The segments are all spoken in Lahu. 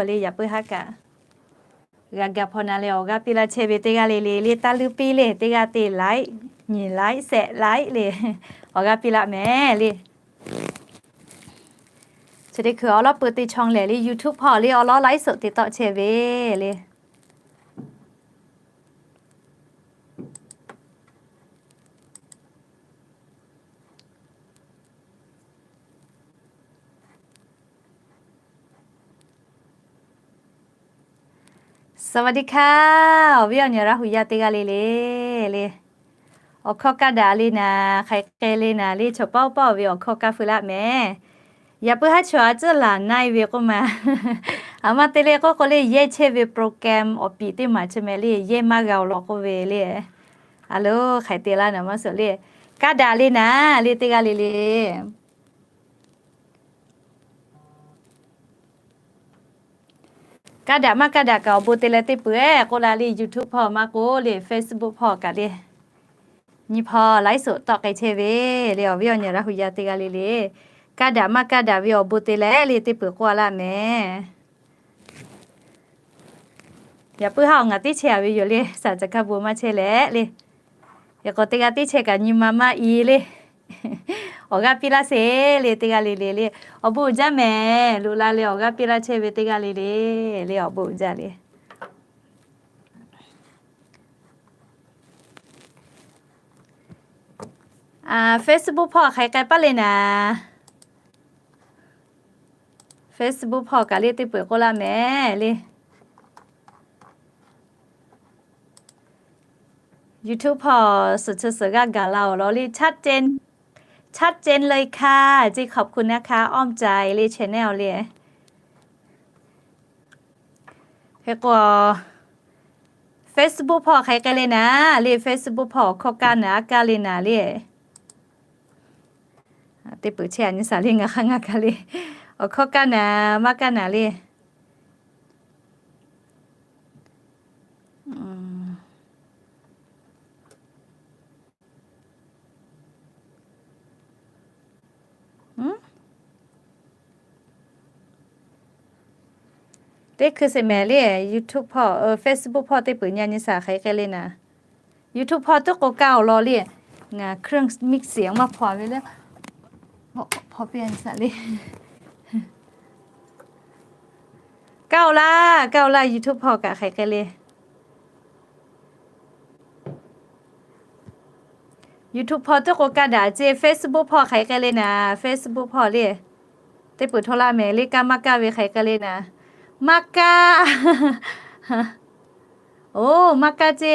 le, yaꞈ puiˉ haˉ kaꞈ g'a gaˬ hpaw na le awˬ g'aˇ piˇ laˇ chehˇ ve teˇ g'aˇ le le le, taˇ luˇ piˇ le, teˇ g'aˇ te laiˉ nyi laiˉ shehˆ laiˉ le, awˬ g'aˇ piˇ laˇ mehˍ le. Chi teˇ hkui awˬ lawˉ pui teˇ chaw lehˬ le, YouTube hpawˇ le awˬ lawˉ laiˉ suhˍ te tawˆ chehˇ ve le. Saˍwaˍdiˆ hkaˇ, awˬ viˉ awˬ nyi Laˇ hu yaˇ teˇ g'aˇ le le le. Awˬ hkawˇ kaˇ daꞈ le naˍ, hk'aˬ hk'e le naˍ le, chaw paˇ paˇ ve awˬ hkawˇ kaˇ feu laˇ mehˍ. Yaꞈ puiˉ haˉ chaw a ciˉ laˬ na-e ve k'oˆ ma. Aˬ ma te le k'oˆ k'o le, yehˇ chehˇ ve program awˬ piˍ teˇ maˬ chi mehˍ le, yehˇ maˇ g'a awˬ lawn k'oˆ ve le. A lo, hk'aˬ hk'e te laˇ naˍ maˇ suhˍ le. Kaˇ daꞈ le naˍ le teˇ g'aˇ le le. Kaˇ daꞈ maˇ kaˇ daꞈ kaꞈ awˬ bon te leh teˇ peuˬ-eˬ k'oˆ la le, YouTube hpawˇ maˇ k'oˆ le, Facebook hpawˇ kaꞈ le, nyi hpawˇ laiˉ suhˍ tawˆ k'ai chehˇ ve le, awˬ viˉ awˬ nyi Laˇ hu yaˇ teˇ g'aˇ le le. Kaˇ daꞈ maˇ kaˇ daꞈ ve awˬ bon te leh le teˇ peuˬ k'oˆ a laˇ mehˍ. Yaꞈ puiˉ haˉ awˬ ngaˬ teˇ chehˇ a ve yoˬ le, saˍ caˬ hkaˇ bon maˇ chehˇ leh le. Yaꞈ k'aw teˇ g'aˇ teˇ chehˇ kaꞈ nyi ma maˇ i le. Awˬ g'aˇ piˇ laˇ sheˍ le teˇ g'aˇ le le le. Awˬ bon uiˍ jaˇ mehˍ, loꞈ la leh awˬ g'aˇ piˇ laˇ chehˇ ve teˇ g'aˇ le le le, awˬ bon uiˍ jaˇ le. Facebook hpawˇ hk'aˬ hk'e k'ai paˇ le naˍ. Facebook hpawˇ kaꞈ le teˇ peuˬ k'oˆ laˇ mehˍ le. YouTube hpawˇ suhˍ chi suhˍ g'aˇ gaˬ la awˬ lawn le, ชัดเจนเลยค่ะ เจ๊ ขอบคุณนะคะ อ้อมใจ le channel le. Hk'e k'o, Facebook hpawˇ hk'aˬ hk'e k'ai le naˍ le, Facebook hpawˇ awˬ hkawˇ kaˇ naˍ, aˉ kaˇ le naˍ le. Teˇ peuˬ chehˇ a nyi shaˍ le, ngaˬ hk'aˇ ngaˬ kaˇ le. Awˬ hkawˇ kaˇ naˍ maˇ kaˇ naˍ le. Teˇ hkui sheˍ mehˍ le, YouTube hpawˇ, Facebook hpawˇ teˇ peuˬ nyi a nyi shaˍ hk'aˬ hk'e k'ai le naˍ. YouTube hpawˇ teˇ k'o kaˇ awˬ lawn le. Ngaˬ เครื่อง mix เสียง maˇ hpaw ve le. Hpaw piˇ a nyi shaˍ le. Kaˇ awˬ laˇ, kaˇ awˬ laˇ, YouTube hpawˇ kaꞈ hk'aˬ hk'e k'ai le. YouTube hpawˇ teˇ k'o kaˇ daꞈ ce, Facebook hpawˇ hk'aˬ hk'e k'ai le naˍ, Facebook hpawˇ le. Teˇ peuˬ htaw laˇ mehˍ le, kaˇ maˇ kaˇ ve hk'aˬ hk'e k'ai le naˍ. Maˇ kaˇ. Oˬ, maˇ kaˇ ce.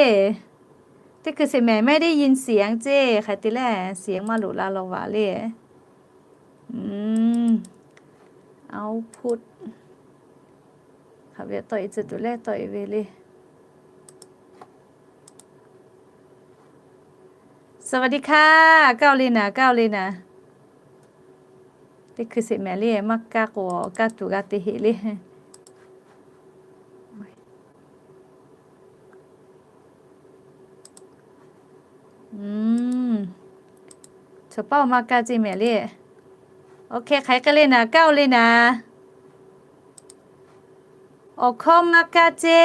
Teˇ hkui sheˍ mehˍ ไม่ได้ยินเสียง ce, hk'aˬ hk'e te leh เสียง maˇ loꞈ la law vaꞈ le. Output hk'aˬ ve tawˆ e tcuh tuˬ leh tawˆ e ve le. Saˍwaˍdiˆ hkaˇ, kaˇ awˬ le naˍ, kaˇ awˬ le naˍ. Teˇ hkui sheˍ mehˍ le, maˇ kaˇ k'o kaˇ tuˬ g'a te heꞈ le. Chaw paˇ maˇ kaˇ ce mehˍ le. Oˇ hk'e hk'aˬ hk'e k'ai le naˍ, kaˇ awˬ le naˍ. Awˬ hkawˇ maˇ kaˇ ce.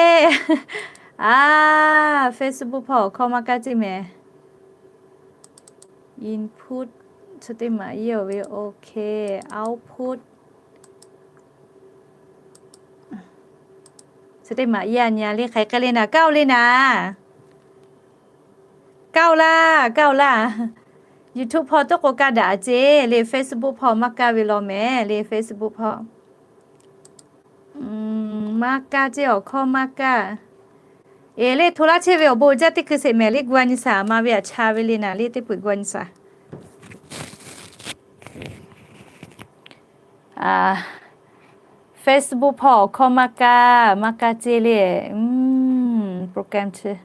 A, Facebook hpawˇ awˬ hkawˇ maˇ kaˇ ce mehˍ. Input chi teˇ maˬ iˉ awˬ ve, OK, output chi teˇ maˬ iˉ a nyi a le, hk'aˬ hk'e k'ai le naˍ, kaˇ awˬ le naˍ. Kaˇ awˬ laˇ, kaˇ awˬ laˇ. YouTube hpawˇ teˇ k'o kaˇ daꞈ ce le, Facebook hpawˇ maˇ kaˇ ve law mehˍ le, Facebook hpawˇ. Maˇ kaˇ ce, awˬ hkawˇ maˇ kaˇ. Eˬ le, hto laˇ chehˇ ve awˬ bon jaˇ, teˇ hkui sheˍ mehˍ le, gu a nyi shaˍ, ma ve aꞈ cha ve le naˍ le, teˇ peuˬ gu a nyi shaˍ. Facebook hpawˇ awˬ hkawˇ maˇ kaˇ, maˇ kaˇ ce le. Program chi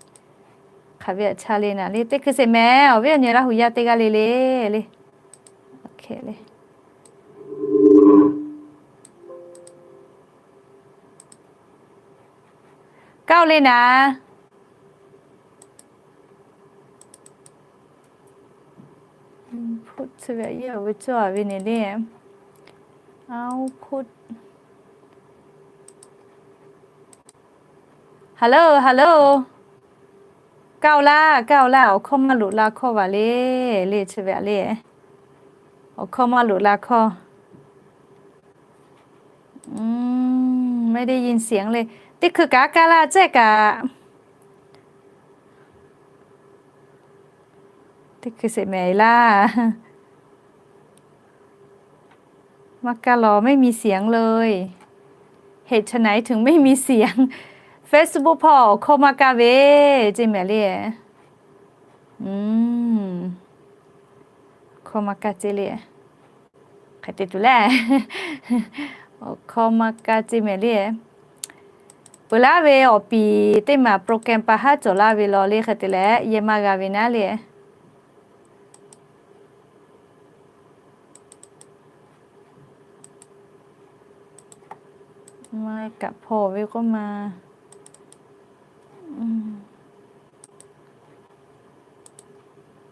hk'aˬ ve aꞈ cha le naˍ le, teˇ hkui sheˍ mehˍ, awˬ viˉ awˬ nyi Laˇ hu yaˇ teˇ g'aˇ le le le. Kaˇ awˬ le naˍ. Input chi ve iˉ awˬ ve cawˇ a ve ne le. Output. Hello, hello. ก้าวล่า ก้าวล่า awˬ hkawˇ maˇ loꞈ la hkawˇ vaˬ le. Le chi ve le. Awˬ hkawˇ maˇ loꞈ la hkawˇ. ไม่ได้ยินเสียงเลย Teˇ hkui kaꞈ kaˇ laˇ cehˇ kaꞈ. Teˇ hkui sheˍ mehˍ laˇ. Maˇ kaˇ lawˬ, ไม่มีเสียงเลย เหตุไฉนถึงไม่มีเสียง Facebook hpawˇ awˬ hkawˇ maˇ kaˇ ve ceˇ mehˍ le. Hkawˇ maˇ kaˇ ceˇ le. Hk'e te tuˬ le. Awˬ hkawˇ maˇ kaˇ ceˇ mehˍ le. Peuˬ laˇ ve awˬ piˍ teˇ maˬ program pa haˉ cawˬ laˇ ve law le hk'e te leh yehˇ maˇ g'a ve naˉ le. Maˇ kaꞈ hpawˇ ve k'oˆ ma.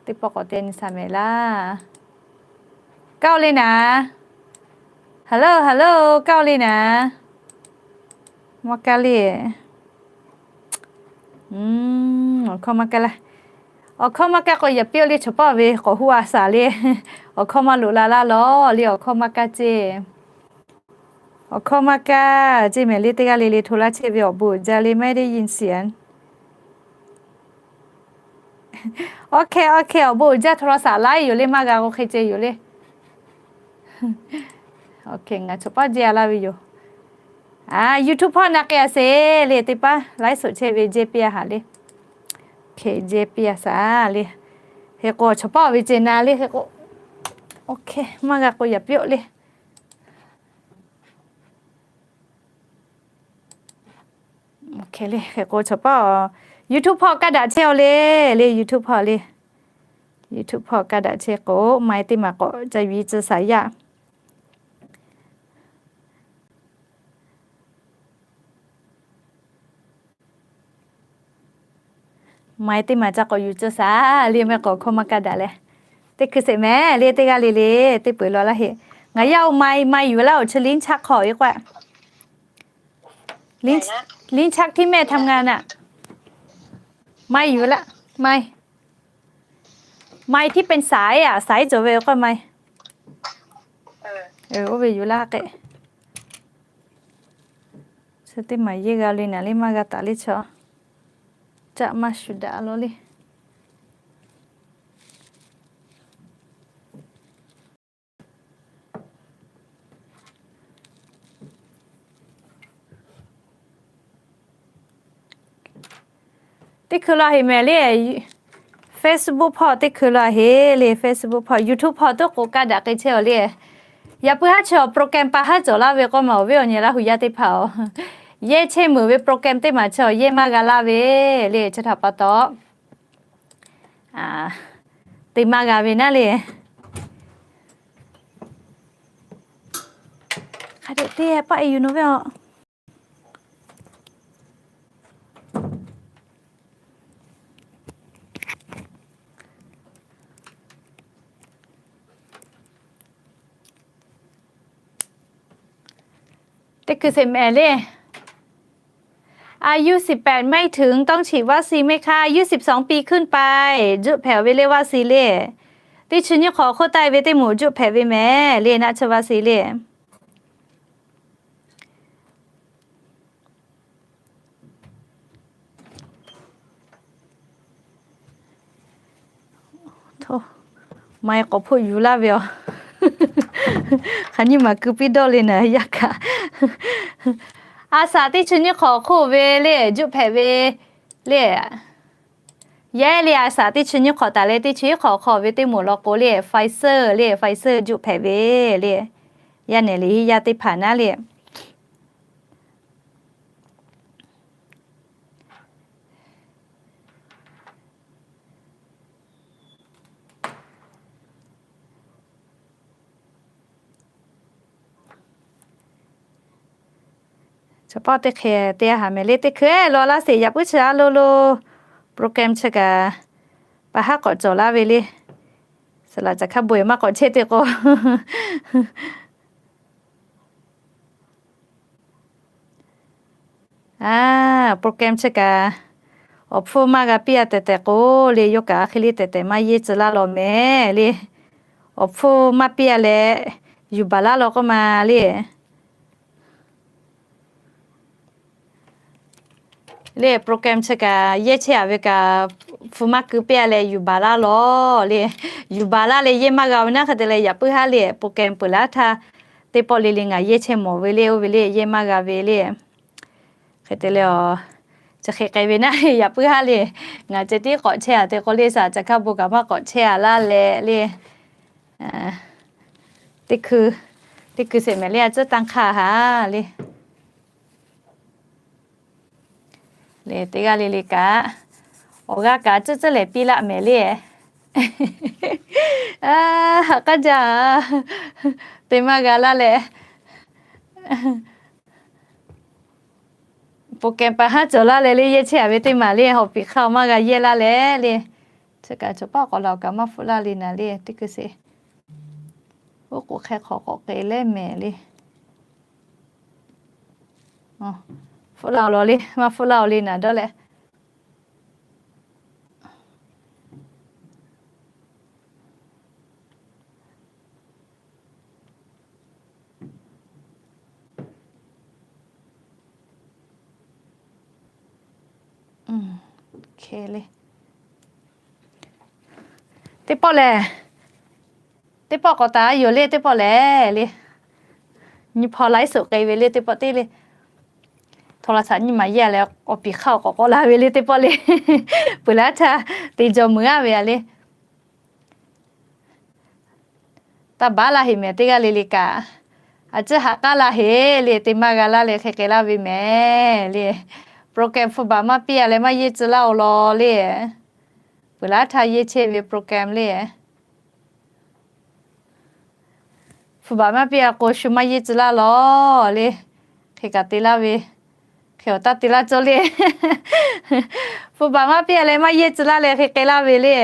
Teˇ pawˆ k'awꞈ te nyi shaˍ mehˍ laˇ. Kaˇ-oˆ le naˍ. Hello, hello, kaˇ-oˆ le naˍ. Maˇ kaˇ le. Awˬ hkawˇ maˇ kaˇ laˇ. Awˬ hkawˇ maˇ kaˇ k'o yaꞈ piˇ-oˆ le, chaw pawˆ ve k'awꞈ huˉ a shaˍ le. Awˬ hkawˇ maˇ loꞈ la laˇ lawˬ le, awˬ hkawˇ maˇ kaˇ ceˇ. Awˬ hkawˇ maˇ kaˇ ceˇ mehˍ le, teˇ g'aˇ le le hto laˇ chehˇ ve awˬ bon uiˍ jaˇ le, ไม่ได้ยินเสียง Awˬ hk'e awˬ hk'e awˬ bon uiˍ jaˇ, hto la shaˍ laiˉ yoˬ le, maˇ g'a k'o hk'e ceh yoˬ le. Awˬ hk'e ngaˬ chaw pawˆ jehˇ a laˇ ve yoˬ. YouTube hpawˇ na k'ai a sheˍ le, teˇ paˉ laiˉ suhˍ chehˇ ve jehˇ piˇ a haˍ le. Hk'e jehˇ piˇ a shaˍ le. Hk'e k'o chaw pawˆ ve ceh na le, hk'e k'o. Awˬ hk'e maˇ g'a k'o yaꞈ piˇ-oˆ le. Hk'e le, hk'e k'o chaw pawˆ YouTube hpawˇ kaˇ daꞈ chehˇ-oˆ le, le YouTube hpawˇ le. YouTube hpawˇ kaˇ daꞈ chehˇ k'o, mai teˇ maˬ k'awꞈ ca yuˬ tcuh shaˍ yaˇ. Mai teˇ maˬ ca k'awꞈ yuˬ tcuh shaˍ le, mehˆ k'awꞈ hkawˇ maˇ kaˇ daꞈ leh. Teˇ hkui sheˍ mehˍ le, teˇ g'aˇ le le, teˇ peuˬ law laˇ heˆ. Ngaˬ yaˇ-oˬ, mai, mai yuˬ laˇ-oˬ, chi ลิ้นชัก hk'awꞈ-e k'o. ลิ้นชัก ที่แม่ทำงาน น่ะ mai yuˬ laˇ, mai, mai ที่เป็นสาย อ่ะ, สาย cawˬ ve k'o mai. Oˇ ve yuˬ laˇ k'e. Chi teˇ maˬ yehˇ g'a le naˍ le, maˇ g'a taˍ le chaw. Caˆ maˇ shuˍ daꞈ law le. Teˇ hkui law heˍ mehˍ le. Facebook hpawˇ teˇ hkui law heˍ le, Facebook hpawˇ, YouTube hpawˇ tuˉ k'o kaˇ daꞈ k'ai chehˇ-oˬ le. Yaꞈ puiˉ haˉ chi awˬ program pa haˉ cawˬ laˇ ve k'o maˬ, awˬ viˉ awˬ nyi Laˇ huˍ yaˇ teˇ hpaˍ-oˬ, yehˇ chehˇ meuˍ ve program teˇ maˬ chi awˬ yehˇ maˇ g'a laˇ ve le. Chi htaꞈ pa taw, te maˇ g'a ve naˉ le. Hk'a dehꞈ te paˆ e yuˬ naw ve a. Teˇ hkui sheˍ mehˍ le. อายุสิบแปดไม่ถึง ต้องฉีดวัคซีนไหมคะ อายุสิบสองปีขึ้นไป juˆ hpehꞈ ve le วัคซีน le. Teˇ chi nyiˇ hk'awꞈ hk'oˆ taˆ ve teˇ moˍ juˆ hpehꞈ ve mehˍ le, naˆ chi วัคซีน le. Mai k'awꞈ hpoˆ yuˬ laˇ ve a. Hk'aˬ nyiˇ maˬ keu piˇ dawˇ le naˍ yaˇ kaꞈ. A shaꞈ teˇ chi nyiˇ hk'awꞈ hk'oˆ ve le juˆ hpehꞈ ve le. Yehˇ le a shaꞈ teˇ chi nyiˇ hk'awꞈ taˍ leh teˇ chi hk'awꞈ hk'aw ve teˇ moˍ law k'o le, Pfizer le, Pfizer juˆ hpehꞈ ve le. Yaˇ nehˬ le yaˇ teˇ hpaˍ naˉ le. Chaw pawˆ teˇ hk'e te a haˍ mehˍ le, teˇ hkui law laˇ sheˍ, yaꞈ puiˉ chi a lo lo program chi kaꞈ pa haˉ k'awꞈ cawˬ laˇ ve le. Saˍ laꞈ caˬ hkaˇ bon e maˇ k'awꞈ chehˇ te k'o. A program chi kaꞈ awˬ hpfuhˇ maˇ g'a piˇ-a tehꞈ tehꞈ k'o le, yawˇ kaꞈ a hk'e le tehꞈ tehꞈ maˇ yeˇ tcuh laˇ law mehˍ le. Awˬ hpfuhˇ maˇ piˇ-a leh yuˬ baˬ laˇ law k'oˆ ma le. Le program chi kaꞈ yehˇ chehˇ-a ve kaꞈ, hpu maˇ keu piˇ-a leh yuˬ baˬ laˇ law le. Yuˬ baˬ laˇ leh yehˇ maˇ g'a ve naˉ hk'e te leh yaꞈ puiˉ haˉ le, program peuˬ laˇ htaˇ teˇ pawˆ le le ngaˬ yehˇ chehˇ mawˬ ve le, oˇ ve le yehˇ maˇ g'a ve le. Hk'e te leh, chi hk'e k'ai ve naˉ yaꞈ puiˉ haˉ le. Ngaˬ ceh tiˉ k'awꞈ chehˇ-a te k'o le, saˍ caˬ hkaˇ bon kaꞈ maˇ k'awꞈ chehˇ-a laˇ leh le. Teˇ hkui, teˇ hkui sheˍ mehˍ le, a tcuhˉ tanˇ hk'aˇ haˍ le. Le teˇ g'aˇ le le kaꞈ, awˬ g'aˇ kaꞈ tcuhˉ tcuhˉ lehˬ piˇ laˆ mehˍ le. Haꞈ k'aˉ jaˇ, te maˇ g'a laˇ leh, program pa haˉ cawˬ laˇ leh le, yehˇ chehˇ-a ve teˇ maˬ le, hawˬ piˍ hk'aˇ-oˬ maˇ g'a yehˇ laˇ leh le. Chi kaꞈ chaw paˆ k'awꞈ la awˬ kaꞈ maˇ hpfuhˆ laˇ le naˍ le, teˇ hkui sheˍ. Oˉ k'oˍ hk'e hk'awꞈ k'awꞈ k'e leh mehˍ le. Hpfuhˆ laˇ-oˬ law le, maˇ hpfuhˆ laˇ-oˬ le naˍ dawˇ leh. Teˇ pawˆ lehˬ, teˇ pawˆ k'awꞈ taˍ yoˬ le, teˇ pawˆ lehˬ le. Nyi hpaw laiˉ suhˍ k'ai ve le, teˇ pawˆ teˇ le. Hto la shaꞈ nyiˇ maˬ yehˇ leh, awˬ piˍ hk'aˇ awˬ k'awꞈ k'awꞈ la ve le, teˇ pawˆ le. Peuˬ laˇ htaˇ te jaw meuˍ-a ve-a le. Taˇ baˬ laˇ heˍ mehˍ teˇ g'aˇ le le kaꞈ, a ciˉ haꞈ k'aˉ laˇ heˍ le, te maˇ g'a laˇ leh hk'e k'ai laˇ ve mehˍ le. Program hpu baˬ maˇ piˇ-a leh maˇ yeˇ tcuh laˇ-oˬ law le. Peuˬ laˇ htaˇ yeˇ chehˇ ve program le. Hpu baˬ maˇ piˇ-a k'o shu maˇ yeˇ tcuh laˇ law le. Hk'e kaꞈ te laˇ ve, hk'e awˬ taˇ te laˇ cawˇ le. Hpu baˬ maˇ piˇ-a leh maˇ yeˇ tcuh laˇ leh hk'e k'ai laˇ ve le.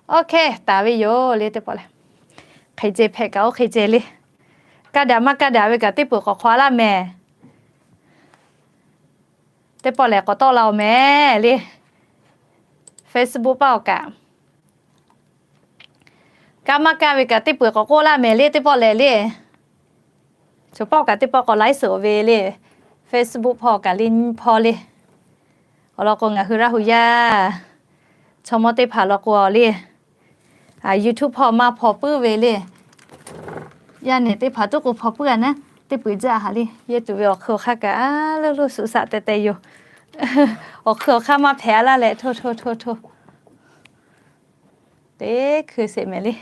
Oˇ hk'e taˍ ve yoˬ le, teˇ pawˆ lehˬ. Hk'e ceh hpehꞈ kaꞈ oˇ hk'e ceh le. Kaˇ daꞈ maˇ kaˇ daꞈ ve kaꞈ teˇ peuˬ k'awꞈ hk'aw laˇ mehˍ. Teˇ pawˆ lehˬ k'awꞈ tawˆ la-oˬ mehˍ le. Facebook paˇ awˬ kaꞈ, kaˇ maˇ kaˇ ve kaꞈ teˇ peuˬ k'awꞈ k'oˆ laˇ mehˍ le, teˇ pawˆ lehˬ le. Chaw paˇ awˬ kaꞈ teˇ pawˆ k'awꞈ laiˉ suhˍ ve le. Facebook hpawˇ kaꞈ le, nyi hpawˇ le. Awˬ lawn k'o ngaˬ hui Laˇ hu yaˇ chaw mawˇ teˇ hpaˍ law k'o le, YouTube hpawˇ maˇ hpaw puiˉ ve le. Yaˇ nehˬ teˇ hpaˍ tuˉ k'o hpaw puiˉ-a naˉ, teˇ peuˬ jaˇ haꞈ le. Yehˇ tuˬ ve awˬ hk'eun awˬ hk'aˇ kaꞈ a leuˉ leuˉ suhˍ saꞈ teh teh yoˬ. Awˬ hk'eun awˬ hk'aˇ maˇ hpehꞈ-a laˇ leh, hto hto hto hto. Teˇ hkui sheˍ mehˍ le.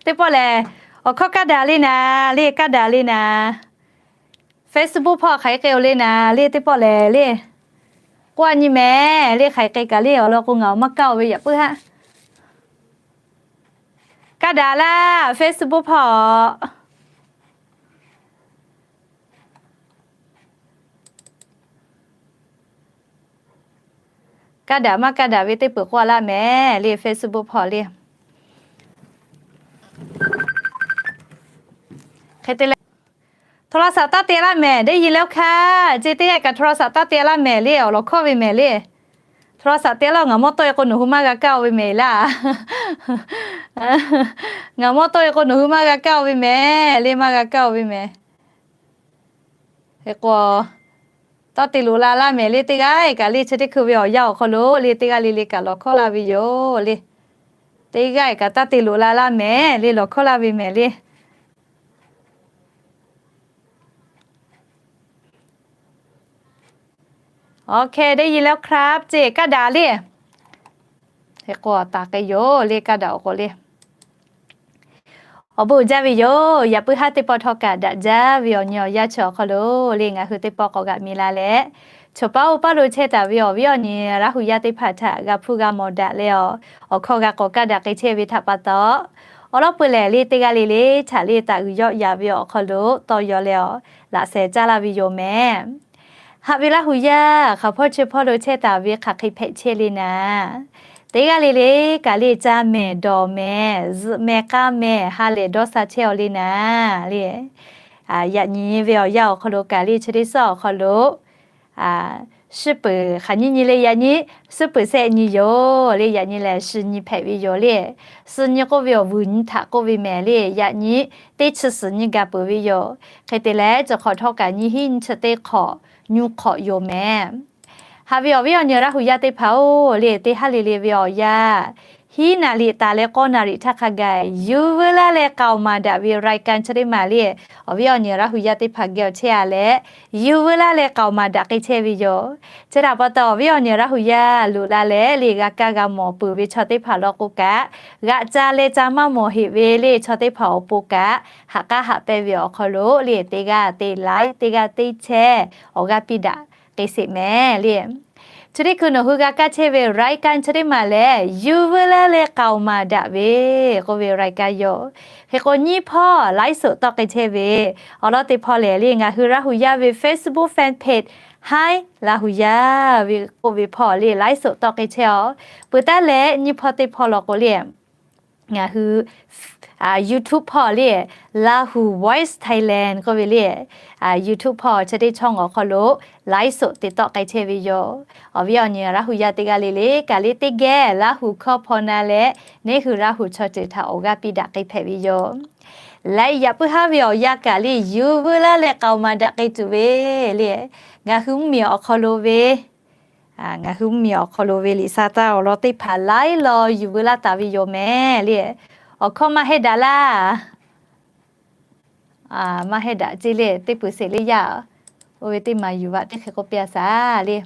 Teˇ pawˆ lehˬ, awˬ hkawˇ kaˇ daꞈ le naˍ le, kaˇ daꞈ le naˍ. Facebook hpawˇ hk'aˬ hk'e k'ai-oˬ le naˍ le, teˇ pawˆ lehˬ le. K'oˆ-a nyi mehˍ le, hk'aˬ hk'e k'ai kaꞈ le, awˬ lawn k'o ngaˬ awˬ maˇ kaˇ-oˬ ve yaꞈ puiˉ haˆ. Kaˇ daꞈ laˇ, Facebook hpawˇ. Kaˇ daꞈ maˇ kaˇ daꞈ ve teˇ peuˬ k'oˆ laˇ mehˍ le, Facebook hpawˇ le. Hk'e te leh, โทรศัพท์ taˇ te laˇ mehˍ, ได้ยินแล้วค่ะ ceˇ teˇ g'aˇ kaꞈ โทรศัพท์ taˇ te laˇ mehˍ le, awˬ lawn hkawˇ ve mehˍ le. โทรศัพท์ te laˇ-oˬ, ngaˬ mawˇ tawˆ-e k'o nawˬ hui maˇ g'a kaˇ-oˬ ve mehˍ laˇ. Ngaˬ mawˇ tawˆ-e k'o nawˬ hui maˇ g'a kaˇ-oˬ ve mehˍ le, maˇ g'a kaˇ-oˬ ve mehˍ. Hk'e k'o, taˇ te loꞈ la laˇ mehˍ le, teˇ g'aˇ-e kaꞈ le, chi teˇ hkui ve awˬ yanˇ awˬ hk'aw lo le, teˇ g'aˇ le le kaꞈ lawˬ hkawˇ laˇ ve yoˬ le. Teˇ g'aˇ-e kaꞈ taˇ te loꞈ la laˇ mehˍ le, lawˬ hkawˇ laˇ ve mehˍ le. โอเค ได้ยินแล้วครับ ceˇ, kaˇ daꞈ le. Hk'e k'o taˍ k'ai yoˬ le, kaˇ daꞈ-oˬ k'o le. Awˬ bon jaˇ ve yoˬ. Yaꞈ puiˉ haˉ teˇ pawˆ htawˇ kaꞈ daꞈ jaˇ ve awˬ nyi awˬ yanˇ chi awˬ hk'aw lo le, ngaˬ hui teˇ pawˆ k'awꞈ g'aꞈ mi la leh, chaw paˉ oˇ paˉ lo chehˇ taˍ ve awˬ viˉ awˬ nyi Laˇ hu yaˇ teˇ hpaˍ htaꞈ g'a hpuˇ g'a mawˬ daꞈ leh, awˬ hkawˇ g'a k'awꞈ kaˇ daꞈ k'ai chehˇ ve htaꞈ pa taw, Awˬ lawn peuˬ lehˬ le, teˇ g'aˇ le le htaꞈ le taˍ uiˍ yawˆ yaˍ ve awˬ hk'aw lo tawˇ yaw leh awˬ laꞈ sheh caˇ laˇ ve yoˬ mehˍ. Haꞈ ve Laˇ huˍ yaˇ, hk'aˬ hpawˇ chi hpawˇ lo chehˇ taˍ ve hk'aˬ hk'e hpehꞈ chehˇ le naˍ, teˇ g'aˇ le le kaꞈ le caˇ mehˍ dawˬ mehˍ zuhꞈ mehˍ k'aˇ mehˍ ha lehˬ dawˇ sha chehˇ aw le naˍ le. Yaꞈ nyi ve awˬ yanˇ awˬ hk'aw lo kaꞈ le chi teˇ suhˉ awˬ hk'aw lo shuˉ peuˬ hk'aˬ nyiˇ nyi le yaꞈ nyi, shuˉ peuˬ shehˆ nyi yoˬ le. Yaꞈ nyi lehˬ, suh nyi hpehꞈ ve yoˬ le. Suh nyi k'oˆ ve awˬ vuiˬ nyi htaꞈ k'oˆ ve mehˍ le. Yaꞈ nyi teˇ chi suhˍ nyi gaˬ peuˬ ve yoˬ. Hk'e te leh, chi hk'awꞈ htawˇ kaꞈ nyiˇ hinˉ nyiˇ chi teˇ hk'awꞈ nyi hk'awꞈ yoˬ mehˍ. Haꞈ ve awˬ viˉ awˬ nyi Laˇ huˍ yaˇ teˇ hpaˍ-oˬ le, teˇ haˉ le le ve awˬ yanˇ, hiˉ naˍ riˍ taˍ leh k'awˇ naˍ riˍ htaˇ hk'a gaˬ yuˬ veu laˇ leh k'aoˍ maˍ daꞈ ve รายการ chi teˇ maˬ le, awˬ viˉ awˬ nyi Laˇ huˍ yaˇ teˇ hpaˍ geh awˬ chehˇ a leh, yuˬ veu laˇ leh k'aoˍ maˍ daꞈ k'ai chehˇ ve yoˬ. Chi htaꞈ pa taw, awˬ viˉ awˬ nyi Laˇ huˍ yaˇ loꞈ la leh le g'a kaˇ g'a mawˬ peuˬ ve chaw teˇ hpaˍ law k'o kaꞈ, g'aꞈ ca leh ca maˇ mawˬ heꞈ ve le chaw teˇ hpaˍ awˬ pon kaꞈ, haꞈ k'aˉ haꞈ pehnˇ ve awˬ hk'aw lo le, teˇ g'aˇ te like, teˇ g'aˇ te share, awˬ g'aˇ piˇ daꞈ k'ai sheˍ mehˍ le. Chi teˇ hkui nawˬ hui g'a kaˇ chehˇ ve รายการ chi teˇ maˬ lehˬ, yuˬ veu laˇ leh k'aoˍ maˍ daꞈ ve k'oˆ ve รายการ yoˬ. Hk'e k'o, nyiˇ hpawˇ ไลฟ์สด tawˆ k'ai chehˇ ve awˬ lawn teˇ hpawˇ lehˬ le, ngaˬ hui Laˇ huˍ yaˇ ve Facebook fan page Hi Laˇ huˍ yaˇ ve k'oˆ ve hpawˇ le ไลฟ์สด tawˆ k'ai chehˇ aw. Peuˬ taˉ leh, nyiˇ hpawˇ teˇ hpawˇ law k'o le, ngaˬ hui YouTube hpawˇ le, Lahu Voice Thailand k'oˆ ve le, YouTube hpawˇ chi teˇ ช่อง awˬ hk'aw lo ไลฟ์สด te tawˆ k'ai chehˇ ve yoˬ. Awˬ viˉ awˬ nyi Laˇ huˍ yaˇ teˇ g'aˇ le le kaꞈ le teˇ geh Laˇ huˍ hkawˇ hpaw na leh, neˇ hui Laˇ huˍ chaw ceuˬ htaꞈ awˬ g'aˇ piˇ daꞈ k'ai hpehꞈ ve yoˬ. Leh yaꞈ puiˉ haˉ ve awˬ yanˇ kaꞈ le yuˬ veu laˇ leh k'aoˍ maˍ daꞈ k'ai tuˬ ve le, ngaˬ hui mvuhˇmiˬ awˬ hk'aw lo ve ngaˬ hui mvuhˇmiˬ awˬ hk'aw lo ve liꞈ sha taˇ awˬ lawn teˇ hpaˍ laiˉ law yuˬ veu laˇ taˍ ve yoˬ mehˍ le. Awˬ hkawˇ maˇ heˆ daꞈ laˇ. Maˇ heˆ daꞈ ceˇ le, teˇ peuˬ sheˍ le yaˇ. Oˇ ve teˇ maˬ yuˬ vaꞈ teˇ hk'e k'oˆ piˇ a shaˍ le.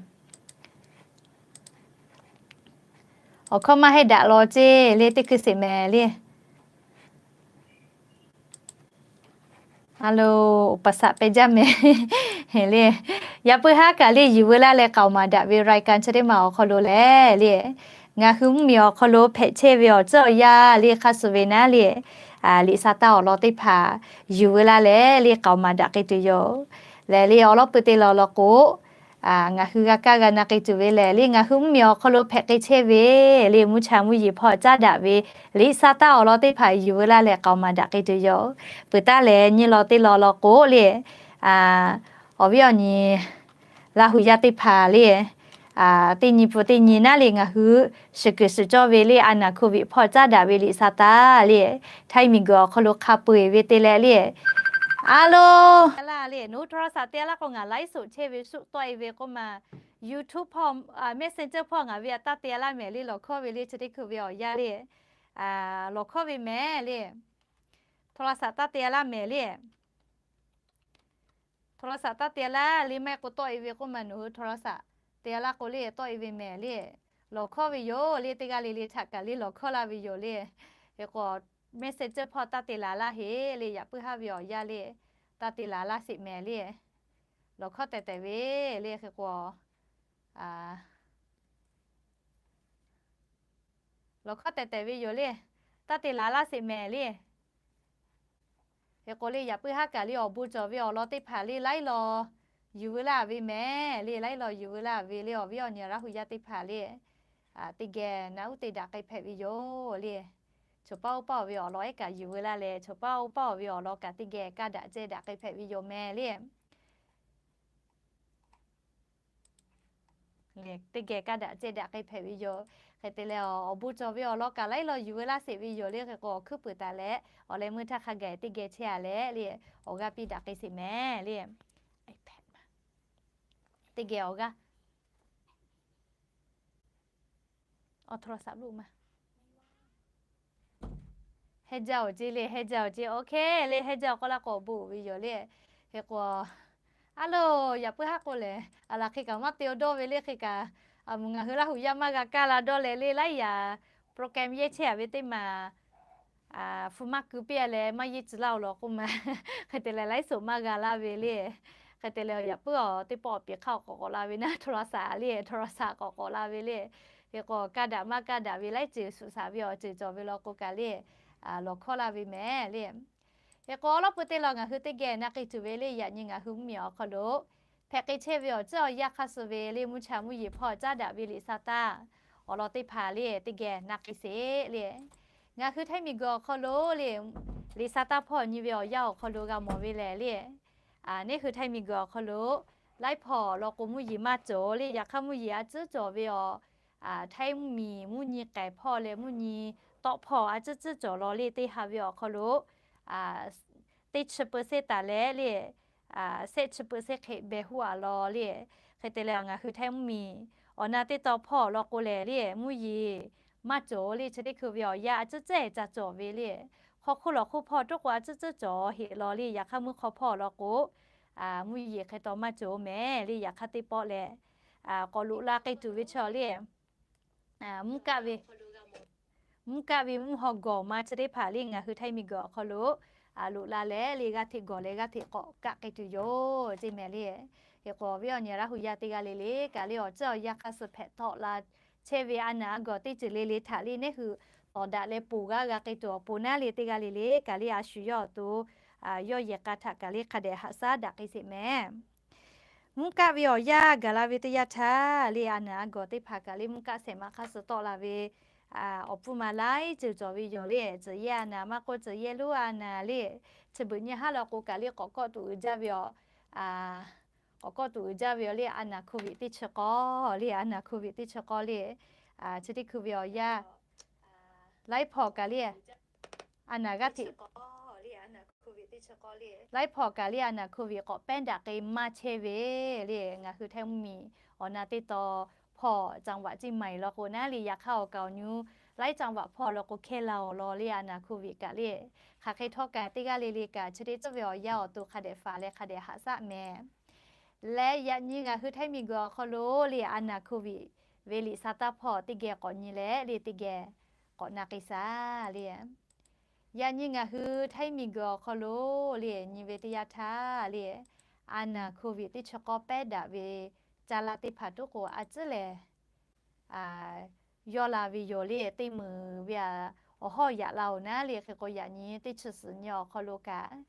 Awˬ hkawˇ maˇ heˆ daꞈ law ceˇ le, teˇ hkui sheˍ mehˍ le. Alo, อุปสรรค pehˬ jaˇ mehˍ le. Yaꞈ puiˉ haˉ kaꞈ le yuˬ veu laˇ leh k'aoˍ maˍ daꞈ ve รายการ chi teˇ maˬ awˬ hk'aw lo lehˬ le, ngaˬ hui mvuhˇmiˬ awˬ hk'aw lo hpehꞈ chehˇ ve awˬ ceuˬ awˬ yanˇ le hk'a shuˍ ve naˉ le, liꞈ sha taˇ awˬ lawn teˇ hpaˍ yuˬ veu laˇ leh le k'aoˍ maˍ daꞈ k'ai tuˬ yoˬ. Lehˬ le awˬ lawn peuˬ te law law k'o, ngaˬ hui g'a kaˇ g'a na k'ai tuˬ ve lehˬ le, ngaˬ hui mvuhˇmiˬ awˬ hk'aw lo hpehꞈ k'ai chehˇ ve le, mvuhˇ cha mvuhˇ yeˬ hpawˇ caˉ daꞈ ve liꞈ sha taˇ awˬ lawn teˇ hpaˍ yuˬ veu laˇ leh k'aoˍ maˍ daꞈ k'ai tuˬ yoˬ. Peuˬ taˉ leh nyi law teˇ law law k'o le, awˬ viˉ awˬ nyi Laˇ huˍ yaˇ teˇ hpaˍ le, teˇ nyi pfuhˍ teˇ nyi naˉ le ngaˬ hui shiˍ kuiˬ shiˍ cawˇ ve le a naˍ โควิด hpawˇ caˉ daꞈ ve liꞈ sha taˇ le, Htaiˇ miˬguiˬ awˬ hk'aw lo hk'a peu-eˬ ve te leh le, a lo, le nawˬ hui โทรศัพท์ te laˇ k'o ngaˬ ไลฟ์สด chehˇ ve shu tawˆ e ve k'oˆ ma, YouTube hpawˇ, Messenger hpawˇ ngaˬ ve a taˇ te laˇ mehˍ le, lawˬ hkawˇ ve le chi teˇ hkui ve awˬ yanˇ le, lawˬ hkawˇ ve mehˍ le, โทรศัพท์ taˇ te laˇ mehˍ le. โทรศัพท์ taˇ te laˇ le, maˇ heˆ k'o tawˆ e ve k'oˆ ma, nawˬ hui โทรศัพท์ te laˇ k'o le tawˆ e ve mehˍ le. Lawˬ hkawˇ ve yoˬ le, teˇ g'aˇ le le htaꞈ kaꞈ le lawˬ hkawˇ laˇ ve yoˬ le. Hk'e k'o Messenger hpawˇ taˇ te laˇ laˇ heˆ le, yaꞈ puiˉ haˉ ve awˬ yanˇ le, taˇ te laˇ laˇ sheˍ mehˍ le. Lawˬ hkawˇ tehˬ tehˬ ve le hk'e k'o, lawˬ hkawˇ tehˬ tehˬ ve yoˬ le, taˇ te laˇ laˇ sheˍ mehˍ le. Hk'e k'o le yaꞈ puiˉ haˉ kaꞈ le awˬ bon cawˬ ve awˬ lawn teˇ hpaˍ le laiˉ law yuˬ veu laˇ ve mehˍ le, laiˉ law yuˬ veu laˇ ve le awˬ viˉ awˬ nyi Laˇ huˍ yaˇ teˇ hpaˍ le, teˇ geh naˉ uˉ te daꞈ k'ai hpehꞈ ve yoˬ le. Choˬ paˇ oˇ paˇ awˬ ve awˬ lawn ehˉ kaꞈ yuˬ veu laˇ leh, choˬ paˇ oˇ paˇ awˬ ve awˬ lawn kaꞈ teˇ geh kaˇ daꞈ ceh daꞈ k'ai hpehꞈ ve yoˬ mehˍ le. Teˇ geh kaˇ daꞈ ceh daꞈ k'ai hpehꞈ ve yoˬ. Hk'e te leh awˬ bon cawˬ ve awˬ lawn kaꞈ laiˉ law yuˬ veu laˇ sheˍ ve yoˬ le. Hk'e k'o awˬ hkuiˉ puiˍ taˍ leh awˬ leh meuˇ htaˇ hk'a gaˬ teˇ geh chehˇ a leh le, awˬ g'aˇ piˇ daꞈ k'ai sheˍ mehˍ le. Teˇ geh awˬ g'aˇ โทรศัพท์ loˇ ma. Heh jaˇ awˬ ceˇ le, heh jaˇ awˬ ceˇ, OK le, heh jaˇ awˬ k'aw laˇ k'o awˬ bon uiˍ ve yoˬ le. Hk'e k'o, a lo, yaꞈ puiˉ haˉ k'o lehˬ, a laˬ hk'e kaꞈ maˇ te awˬ dawˇ ve le, hk'e kaꞈ, a, ngaˬ hui Laˇ huˍ yaˇ maˇ g'a kaˇ la dawˇ leh le, laiˉ yaꞈ program yehˇ chehˇ a ve teˇ maˬ, hpu maˇ ku piˇ a leh maˇ yeˇ tcuh laˇ oˬ law k'oˆ ma. Hk'e te leh laiˉ soˍ maˇ g'a laˇ ve le. Hk'e te leh yaꞈ puiˉ awˬ teˇ pawˆ awˬ piˍ hk'aˇ awˬ k'awꞈ k'awꞈ la ve naˉ, โทรศัพท์ le, โทรศัพท์ k'awꞈ k'awꞈ la ve le. Hk'e k'o kaˇ daꞈ maˇ kaˇ daꞈ ve laiˉ ceuˬ shuˍ shaˍ ve awˬ ceuˬ cawˬ ve law k'o kaꞈ le, lawˬ hkawˇ laˇ ve mehˍ le. Hk'e k'o awˬ lawn pui teˇ lawn ngaˬ hui teˇ geh na k'ai tuˬ ve le, yaꞈ nyi ngaˬ hui mvuhˇmiˬ awˬ hk'aw lo hpehꞈ k'ai chehˇ ve awˬ tcuhˉ awˬ yanˇ hk'aˇ suh ve le, mvuhˇ cha mvuhˇ yeˬ hpawˇ caˉ daꞈ ve liꞈ sa taˇ awˬ lawn teˇ hpaˍ le teˇ geh na k'ai sheˍ le. Ngaˬ hui htaiˇ miˬguiˬ awˬ hk'aw lo le, liꞈ sa taˇ hpawˇ nyi ve awˬ yanˇ awˬ hk'aw lo g'a mawˬ ve lehˬ le, neˇ hui htaiˇ miˬguiˬ awˬ hk'aw lo laiˉ hpawˇ law k'o mvuhˇ yeˬ maˇ cawˬ le. Yaꞈ hk'aˇ mvuhˇ yeˬ a tcuhˉ cawˬ ve awˬ htaiˇ mvuhˇmiˬ mvuhˇ nyi k'ehˬ hpawˇ leh mvuhˇ nyi tawˆ hpawˇ a tcuhˉ tcuhˉ cawˬ law le. Teˇ ha ve awˬ hk'aw lo teˇ chi peu se taˍ leh le, shehˆ chi peu se hk'e beh huˉ a law le. Hk'e te leh ngaˬ hui htaiˇ mvuhˇmiˬ awˬ na teˇ taw hpawˇ law k'o lehˬ le, mvuhˇ yeˬ maˇ cawˬ le. Chi teˇ hkui ve awˬ yanˇ a tcuhˉ tcuhˉ caˇ cawˬ ve le. Hk'aw hk'oˆ lawˬ hk'oˆ hpawˇ toˉ k'o a tcuhˉ tcuhˉ cawˬ heˆ law le. Yaꞈ hk'aˇ mvuhˇ hk'aw hpawˇ law k'o mvuhˇ yeˬ hk'e taw maˇ cawˬ mehˍ le. Yaꞈ hk'aˇ teˇ pawˆ lehˬ, k'awꞈ loꞈ la k'ai tuˬ ve chaw le, mvuhˇ kaˆ ve mvuhˇ kaˆ ve mvuhˇ haw gawˬ ma chi teˇ hpaˍ le ngaˬ hui htaiˇ miˬguiˬ awˬ hk'aw lo loꞈ la leh le g'aˇ hteꞈ gawˬ leh g'aˇ hteꞈ k'awꞈ kaˆ k'ai tuˬ yoˬ ceˇ mehˍ le. Hk'e k'o awˬ viˉ awˬ nyi Laˇ hu yaˇ teˇ g'aˇ le le kaꞈ le awˬ ceuˬ awˬ yanˇ hk'aˇ suh hpehꞈ tawˆ la chehˇ ve a naˬ a gawˬ teˇ ceuˬ le le htaꞈ le neˇ hui tawˍ daꞈ leh ponˬ g'aˇ g'a k'ai tuˬ awˬ pon naˉ le teˇ g'aˇ le le kaꞈ le a shu yawˇ awˬ to yawˇ yehˬ k'a htaꞈ kaꞈ le hk'a dehꞈ haꞈ shaˉ daꞈ k'ai sheˍ mehˍ. Mvuhˇ kaˆ ve awˬ yanˇ gaˬ la ve teˇ yanˇ htaˇ le a naˬ a gawˬ teˇ hpaˍ kaꞈ le mvuhˇ kaˆ shehˍ ma hk'aˇ suh tawˆ la ve awˬ pfuhˇ ma laiˉ ceuˬ cawˬ ve yoˬ le. Tcuh yehˇ a naˬ maˇ k'oˆ tcuh yehˇ lonˉ a naˬ le, chi beuꞈ nyi haˉ law k'o kaꞈ le k'awꞈ kawˆ tuˬ uiˍ jaˇ ve awˬ k'awꞈ kawˆ tuˬ uiˍ jaˇ ve yoˬ le. A naˬ hk'oˆ viꞈ teˇ chi k'awˇ le, a naˬ hk'oˆ viꞈ teˇ chi k'awˇ le. Chi teˇ hkui ve awˬ yanˇ laiˉ hpawˇ kaꞈ le a naˬ g'aˇ hteꞈ laiˉ hpawˇ kaꞈ le a naˬ hk'oˆ viꞈ k'awꞈ pehˉ daꞈ k'ai maˇ chehˇ ve le. Ngaˬ hui htaiˇ mvuhˇmiˬ awˬ na teˇ taw hpawˇ จังหวัดเชียงใหม่ law k'o naˉ le yaꞈ hk'aˇ awˬ kaˍ awˬ nyu laiˉ จังหวัด hpawˇ law k'o hkehˇ la awˬ lawn le a naˬ hk'oˆ viꞈ kaꞈ le. Hk'aˬ hk'e htawˇ kaꞈ teˇ g'aˇ le le kaꞈ chi teˇ tcuhˉ ve awˬ yanˇ awˬ to hk'a dehꞈ faˍ leh hk'a dehꞈ haꞈ shaˉ mehˍ. Leh yaꞈ nyi ngaˬ hui htaiˇ miˬguiˬ awˬ hk'aw lo le a naˬ hk'oˆ viꞈ ve liꞈ sa taˇ hpawˇ teˇ geh k'awꞈ nyi leh le teˇ geh k'awꞈ na k'ai shaˍ le. Yaꞈ nyi ngaˬ hui htaiˇ miˬguiˬ awˬ hk'aw lo le nyi ve teˇ yanˇ htaˇ le a naˬ hk'oˆ viꞈ teˇ chi k'awˇ pehˉ daꞈ ve caˇ la teˇ hpaˍ toˉ k'o a tcuhˉ lehˬ yawˇ la ve yoˬ le. Teˇ meunˍ ve awˬ hawˉ yaꞈ la oˬ naˉ le. Hk'e k'o yaꞈ nyi teˇ chi suhˍ nyi awˬ hk'aw lo kaꞈ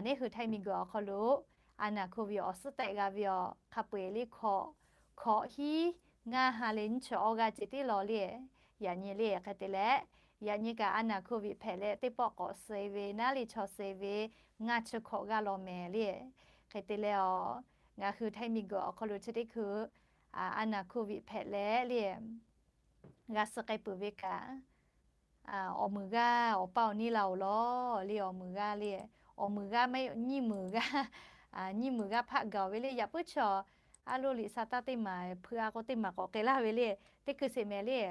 neˇ hui htaiˇ miˬguiˬ awˬ hk'aw lo a naˬ hk'oˆ viꞈ awˬ suhˉ tehꞈ g'a ve awˬ hk'a peu-eˬ le hkawꞈ, hkawꞈ hiˉ ngaˇ ha leh nyiˇ chi awˇ g'aˇ ceh tiˉ law le. Yaꞈ nyi le hk'e te leh, yaꞈ nyi kaꞈ a naˬ hk'oˆ viꞈ hpehꞈ leh teˇ pawˆ k'awꞈ suh ve naˉ le chaw suh ve ngaˇ chi hkawꞈ g'aˇ law mehˍ le. Hk'e te leh a, ngaˬ hui htaiˇ miˬguiˬ awˬ hk'aw lo chi teˇ hkui a naˬ hk'oˆ viꞈ hpehꞈ leh le g'a suh k'ai peuˬ ve kaꞈ awˬ meunˍ g'aˇ awˬ paˇ awˬ neˇ la oˬ law le. Awˬ meunˍ g'aˇ le, awˬ meunˍ g'aˇ maˇ heˆ, nyiˇ meunˍ g'aˇ, nyiˇ meunˍ g'aˇ hpaˆ gaˬ ve le. Yaꞈ puiˉ chaw a lo liꞈ sa taˇ teˇ maˬ hpui a k'o teˇ maˬ k'awꞈ k'ai laˇ ve le. Teˇ hkui sheˍ mehˍ le.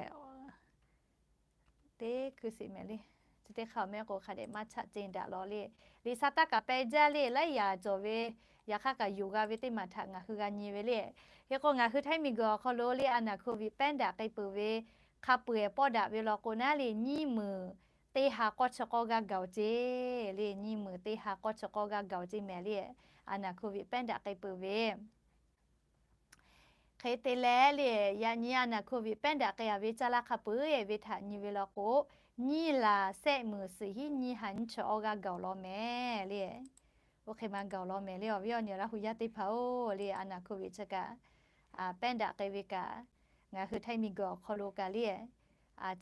Teˇ hkui sheˍ mehˍ le. Chi teˇ hk'a mehˆ k'o hk'a dehꞈ maˇ chaꞈ ceh daꞈ law le. Liꞈ sa taˇ kaꞈ peh jaˇ le laiˉ yaꞈ cawˬ ve, yaꞈ hk'aˇ kaꞈ yonˍ g'a ve teˇ maˬ htaꞈ ngaˬ hui g'a nyi ve le. Hk'e k'o ngaˬ hui htaiˇ miˬguiˬ awˬ hk'aw lo le a naˬ hk'oˆ viꞈ pehˉ daꞈ k'ai peuˬ ve hk'a peu-eˬ pawˆ daꞈ ve law k'o naˉ le nyiˇ meunˍ teˇ ha k'awˇ chi k'awˇ g'aˇ gaˬ oˬ ceˇ le. Nyiˇ meunˍ teˇ ha k'awˇ chi k'awˇ g'aˇ gaˬ oˬ ceˇ mehˍ le. A naˬ hk'oˆ viꞈ pehˉ daꞈ k'ai peuˬ ve hk'e te leh le, yaꞈ nyi a naˬ hk'oˆ viꞈ pehˉ daꞈ k'ai a ve caˇ laˇ hk'a peu-eˬ ve htaꞈ nyi ve law k'o, nyiˇ laˬ sehˆ meunˍ suhˍ hiˉ nyiˇ ha nyiˇ chi awˇ g'aˇ gaˬ oˬ law mehˍ le. Oˇ hk'e maˇ gaˬ oˬ law mehˍ le. Awˬ viˉ awˬ nyi Laˇ hu yaˇ teˇ hpaˍ-oˬ le, a naˬ hk'oˆ viꞈ chi kaꞈ pehˉ daꞈ k'ai ve kaꞈ, ngaˬ hui htaiˇ miˬguiˬ awˬ hk'aw lo kaꞈ le,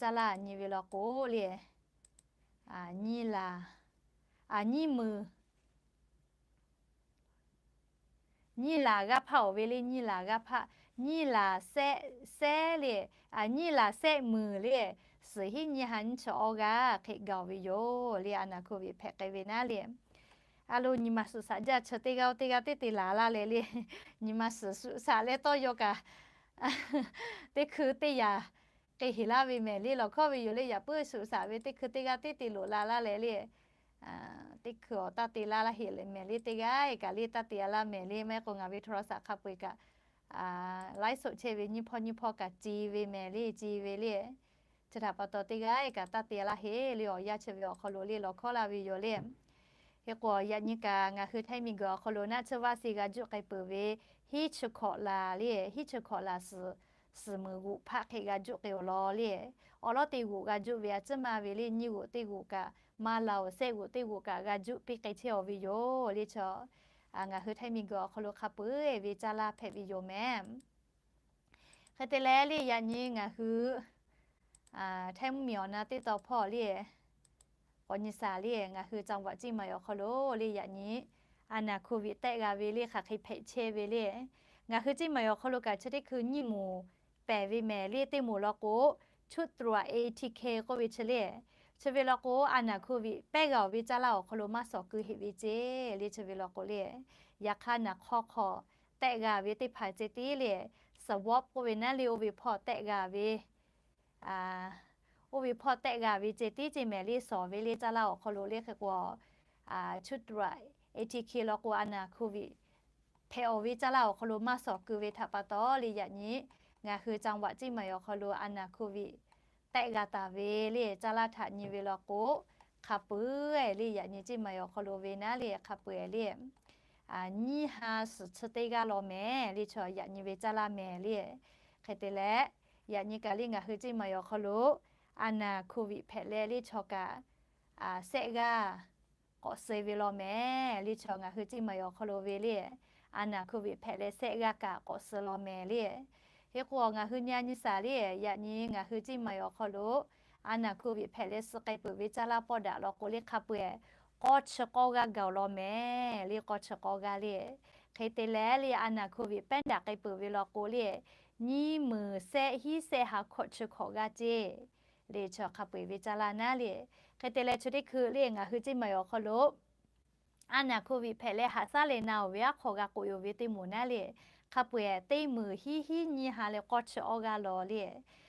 caˇ laˇ nyi ve law k'o le, nyiˇ laˬ, nyiˇ meunˍ nyiˇ laˬ g'aˇ hpaˆ oˬ ve le. Nyiˇ laˬ g'aˇ hpaˆ, nyiˇ laˬ sehˆ, sehˆ le, nyiˇ laˬ sehˆ meunˍ le, suhˍ hiˉ nyiˇ ha nyiˇ chi awˇ g'aˇ hk'e gaˬ oˬ ve yoˬ le. A naˬ hk'oˆ viꞈ hpehꞈ k'ai ve naˉ le, a lo nyi ma suhˍ shaꞈ jaˇ chi teˇ g'aˇ oˇ teˇ g'aˇ teˇ te laˬ laˇ leh le, nyi ma suhˍ shuꞈ shaꞈ leh tawˇ yaw kaꞈ teˇ hkui teˇ yaꞈ k'ai heˍ laˇ ve mehˍ le. Lawˬ hkawˇ ve yoˬ le, yaꞈ puiˉ shuꞈ shaꞈ ve teˇ hkui teˇ g'aˇ teˇ te loꞈ la laˇ leh le, teˇ hkui awˬ taˇ te laˇ laˇ heˍ le mehˍ le. Teˇ g'aˇ kaꞈ le taˇ te a laˇ mehˍ le. Maˇ heˆ k'o ngaˬ ve โทรศัพท์ hk'a peu-eˬ kaꞈ laiˉ soꞈ chehˇ ve nyiˇ hpawˇ nyiˇ hpawˇ kaꞈ ci ve mehˍ le, ci ve le. Chi htaꞈ pa taw teˇ g'aˇ kaꞈ taˇ te laˇ heˍ le. Awˬ yanˇ chi ve awˬ hk'aw lo le lawˬ hkawˇ laˇ ve yoˬ le. Hk'e k'o yaꞈ nyi kaꞈ ngaˬ hui htaiˇ miˬguiˬ awˬ hk'aw lo naˆ tsuhˇ vaˇ se g'a juˆ k'ai peuˬ ve hiˉ chi hkawꞈ laˬ le, hiˉ chi hkawꞈ laˬ suhˍ suhˍ muiˍ g'oꞈ hpaˆ hk'e g'a juˆ k'ai-oˬ law le. Awˬ lawˉ teˇ g'oꞈ g'a juˆ ve a ciˉ maˇ ve le, nyiˇ g'oꞈ teˇ g'oꞈ kaꞈ, maˇ laˬ-oˬ, shehˆ g'oꞈ teˇ g'oꞈ kaꞈ g'a juˆ piˇ k'ai chehˇ-aw ve yoˬ le. Chaw ngaˬ hui Htaiˇ miˬguiˬ awˬ hk'aw lo hk'a peu-eˬ ve caˇ laˇ hpehꞈ ve yoˬ mehˍ. Hk'e te leh le yaꞈ nyi ngaˬ hui Htaiˇ mvuhˇmiˬ awˬ na teˇ taw hpawˇ le, k'awꞈ nyi shaˍ le, ngaˬ hui จังหวัด Ciˇ Maiˍ awˬ hk'aw lo le yaꞈ nyi a naˍ โควิด tehˆ g'a ve le hk'aˬ hk'e hpehꞈ chehˇ ve le. Ngaˬ hui Ciˇ Maiˍ awˬ hk'aw lo kaꞈ chi teˇ hkui nyiˇ moˍ pehˬ ve mehˍ le. Teˇ moˍ law k'o, ชุดตรวจ เอทีเค k'oˆ ve chi le. Chi ve law k'o a naˍ โควิด pehˇ g'a-oˬ ve caˇ laˇ awˬ hk'aw lo maˇ shawˍ keu heꞈ ve ceˇ le. Chi ve law k'o le, yaꞈ hk'aˇ naˍ hk'aw hk'aw tehˆ g'a ve teˇ hpaˍ ceh tiˉ le, swab k'oˆ ve naˉ le, oˇ ve hpawˇ tehˆ g'a ve oˇ ve hpawˇ tehˆ g'a ve ceh tiˉ ceˇ mehˍ le. Shawˍ ve le caˇ laˇ awˬ hk'aw lo le hk'e k'o, ชุดตรวจ เอทีเค law k'o a naˍ โควิด hpehꞈ-aˬ ve caˇ laˇ awˬ hk'aw lo maˇ shawˍ keu ve htaꞈ pa taw le yaꞈ nyi ngaˬ hui จังหวัด Ciˇ Maiˍ awˬ hk'aw lo a naˍ โควิด tehˆ g'a taˍ ve le caˇ laˇ htaꞈ nyi ve law k'o, hk'a peu-eˬ le yaꞈ nyi Ciˇ Maiˍ awˬ hk'aw lo ve naˉ le hk'a peu-eˬ le, nyiˇ ha suhˍ chi teˇ g'aˇ law mehˍ le. Chaw yaꞈ nyi ve caˇ laˇ mehˍ le. Hk'e te leh, yaꞈ nyi kaꞈ le ngaˬ hui Ciˇ Maiˍ awˬ hk'aw lo a naˍ โควิด hpehꞈ leh le chaw kaꞈ shehˆ g'aˇ k'awꞈ suh ve law mehˍ le. Chaw ngaˬ hui Ciˇ Maiˍ awˬ hk'aw lo ve le, a naˍ โควิด hpehꞈ leh shehˆ g'aˇ kaꞈ k'awꞈ suh law mehˍ le. Hk'e k'o ngaˬ hui nyi a nyi shaˍ le, yaꞈ nyi ngaˬ hui Ciˇ Maiˍ awˬ hk'aw lo a naˍ โควิด hpehꞈ leh suh k'ai peuˬ ve caˇ laˇ pawˆ daꞈ law k'o le hk'a peu-eˬ k'awˇ chi k'awˇ g'aˇ gaˬ-oˬ law mehˍ le. K'awˇ chi k'awˇ g'aˇ le. Hk'e te leh le a naˍ โควิด pehˉ daꞈ k'ai peuˬ ve law k'o le, nyiˇ meunˍ shehˆ hiˉ shehˆ ha hkawꞈ chi hkawꞈ g'aˇ ceˇ le. Chaw hk'a peu-eˬ ve caˇ laˇ naˉ le. Hk'e te leh chi teˇ hkui le ngaˬ hui Ciˇ Maiˍ awˬ hk'aw lo a naˍ โควิด hpehꞈ leh haꞈ shaˉ leh na-oˬ ve aˉ hk'aw g'a k'oꞈ-e-oˬ ve teˇ moˍ naˉ le, hk'a peu-eˬ teˇ meunˍ hiˉ hiˉ nyiˇ ha leh k'awˇ chi awˇ g'aˇ law le.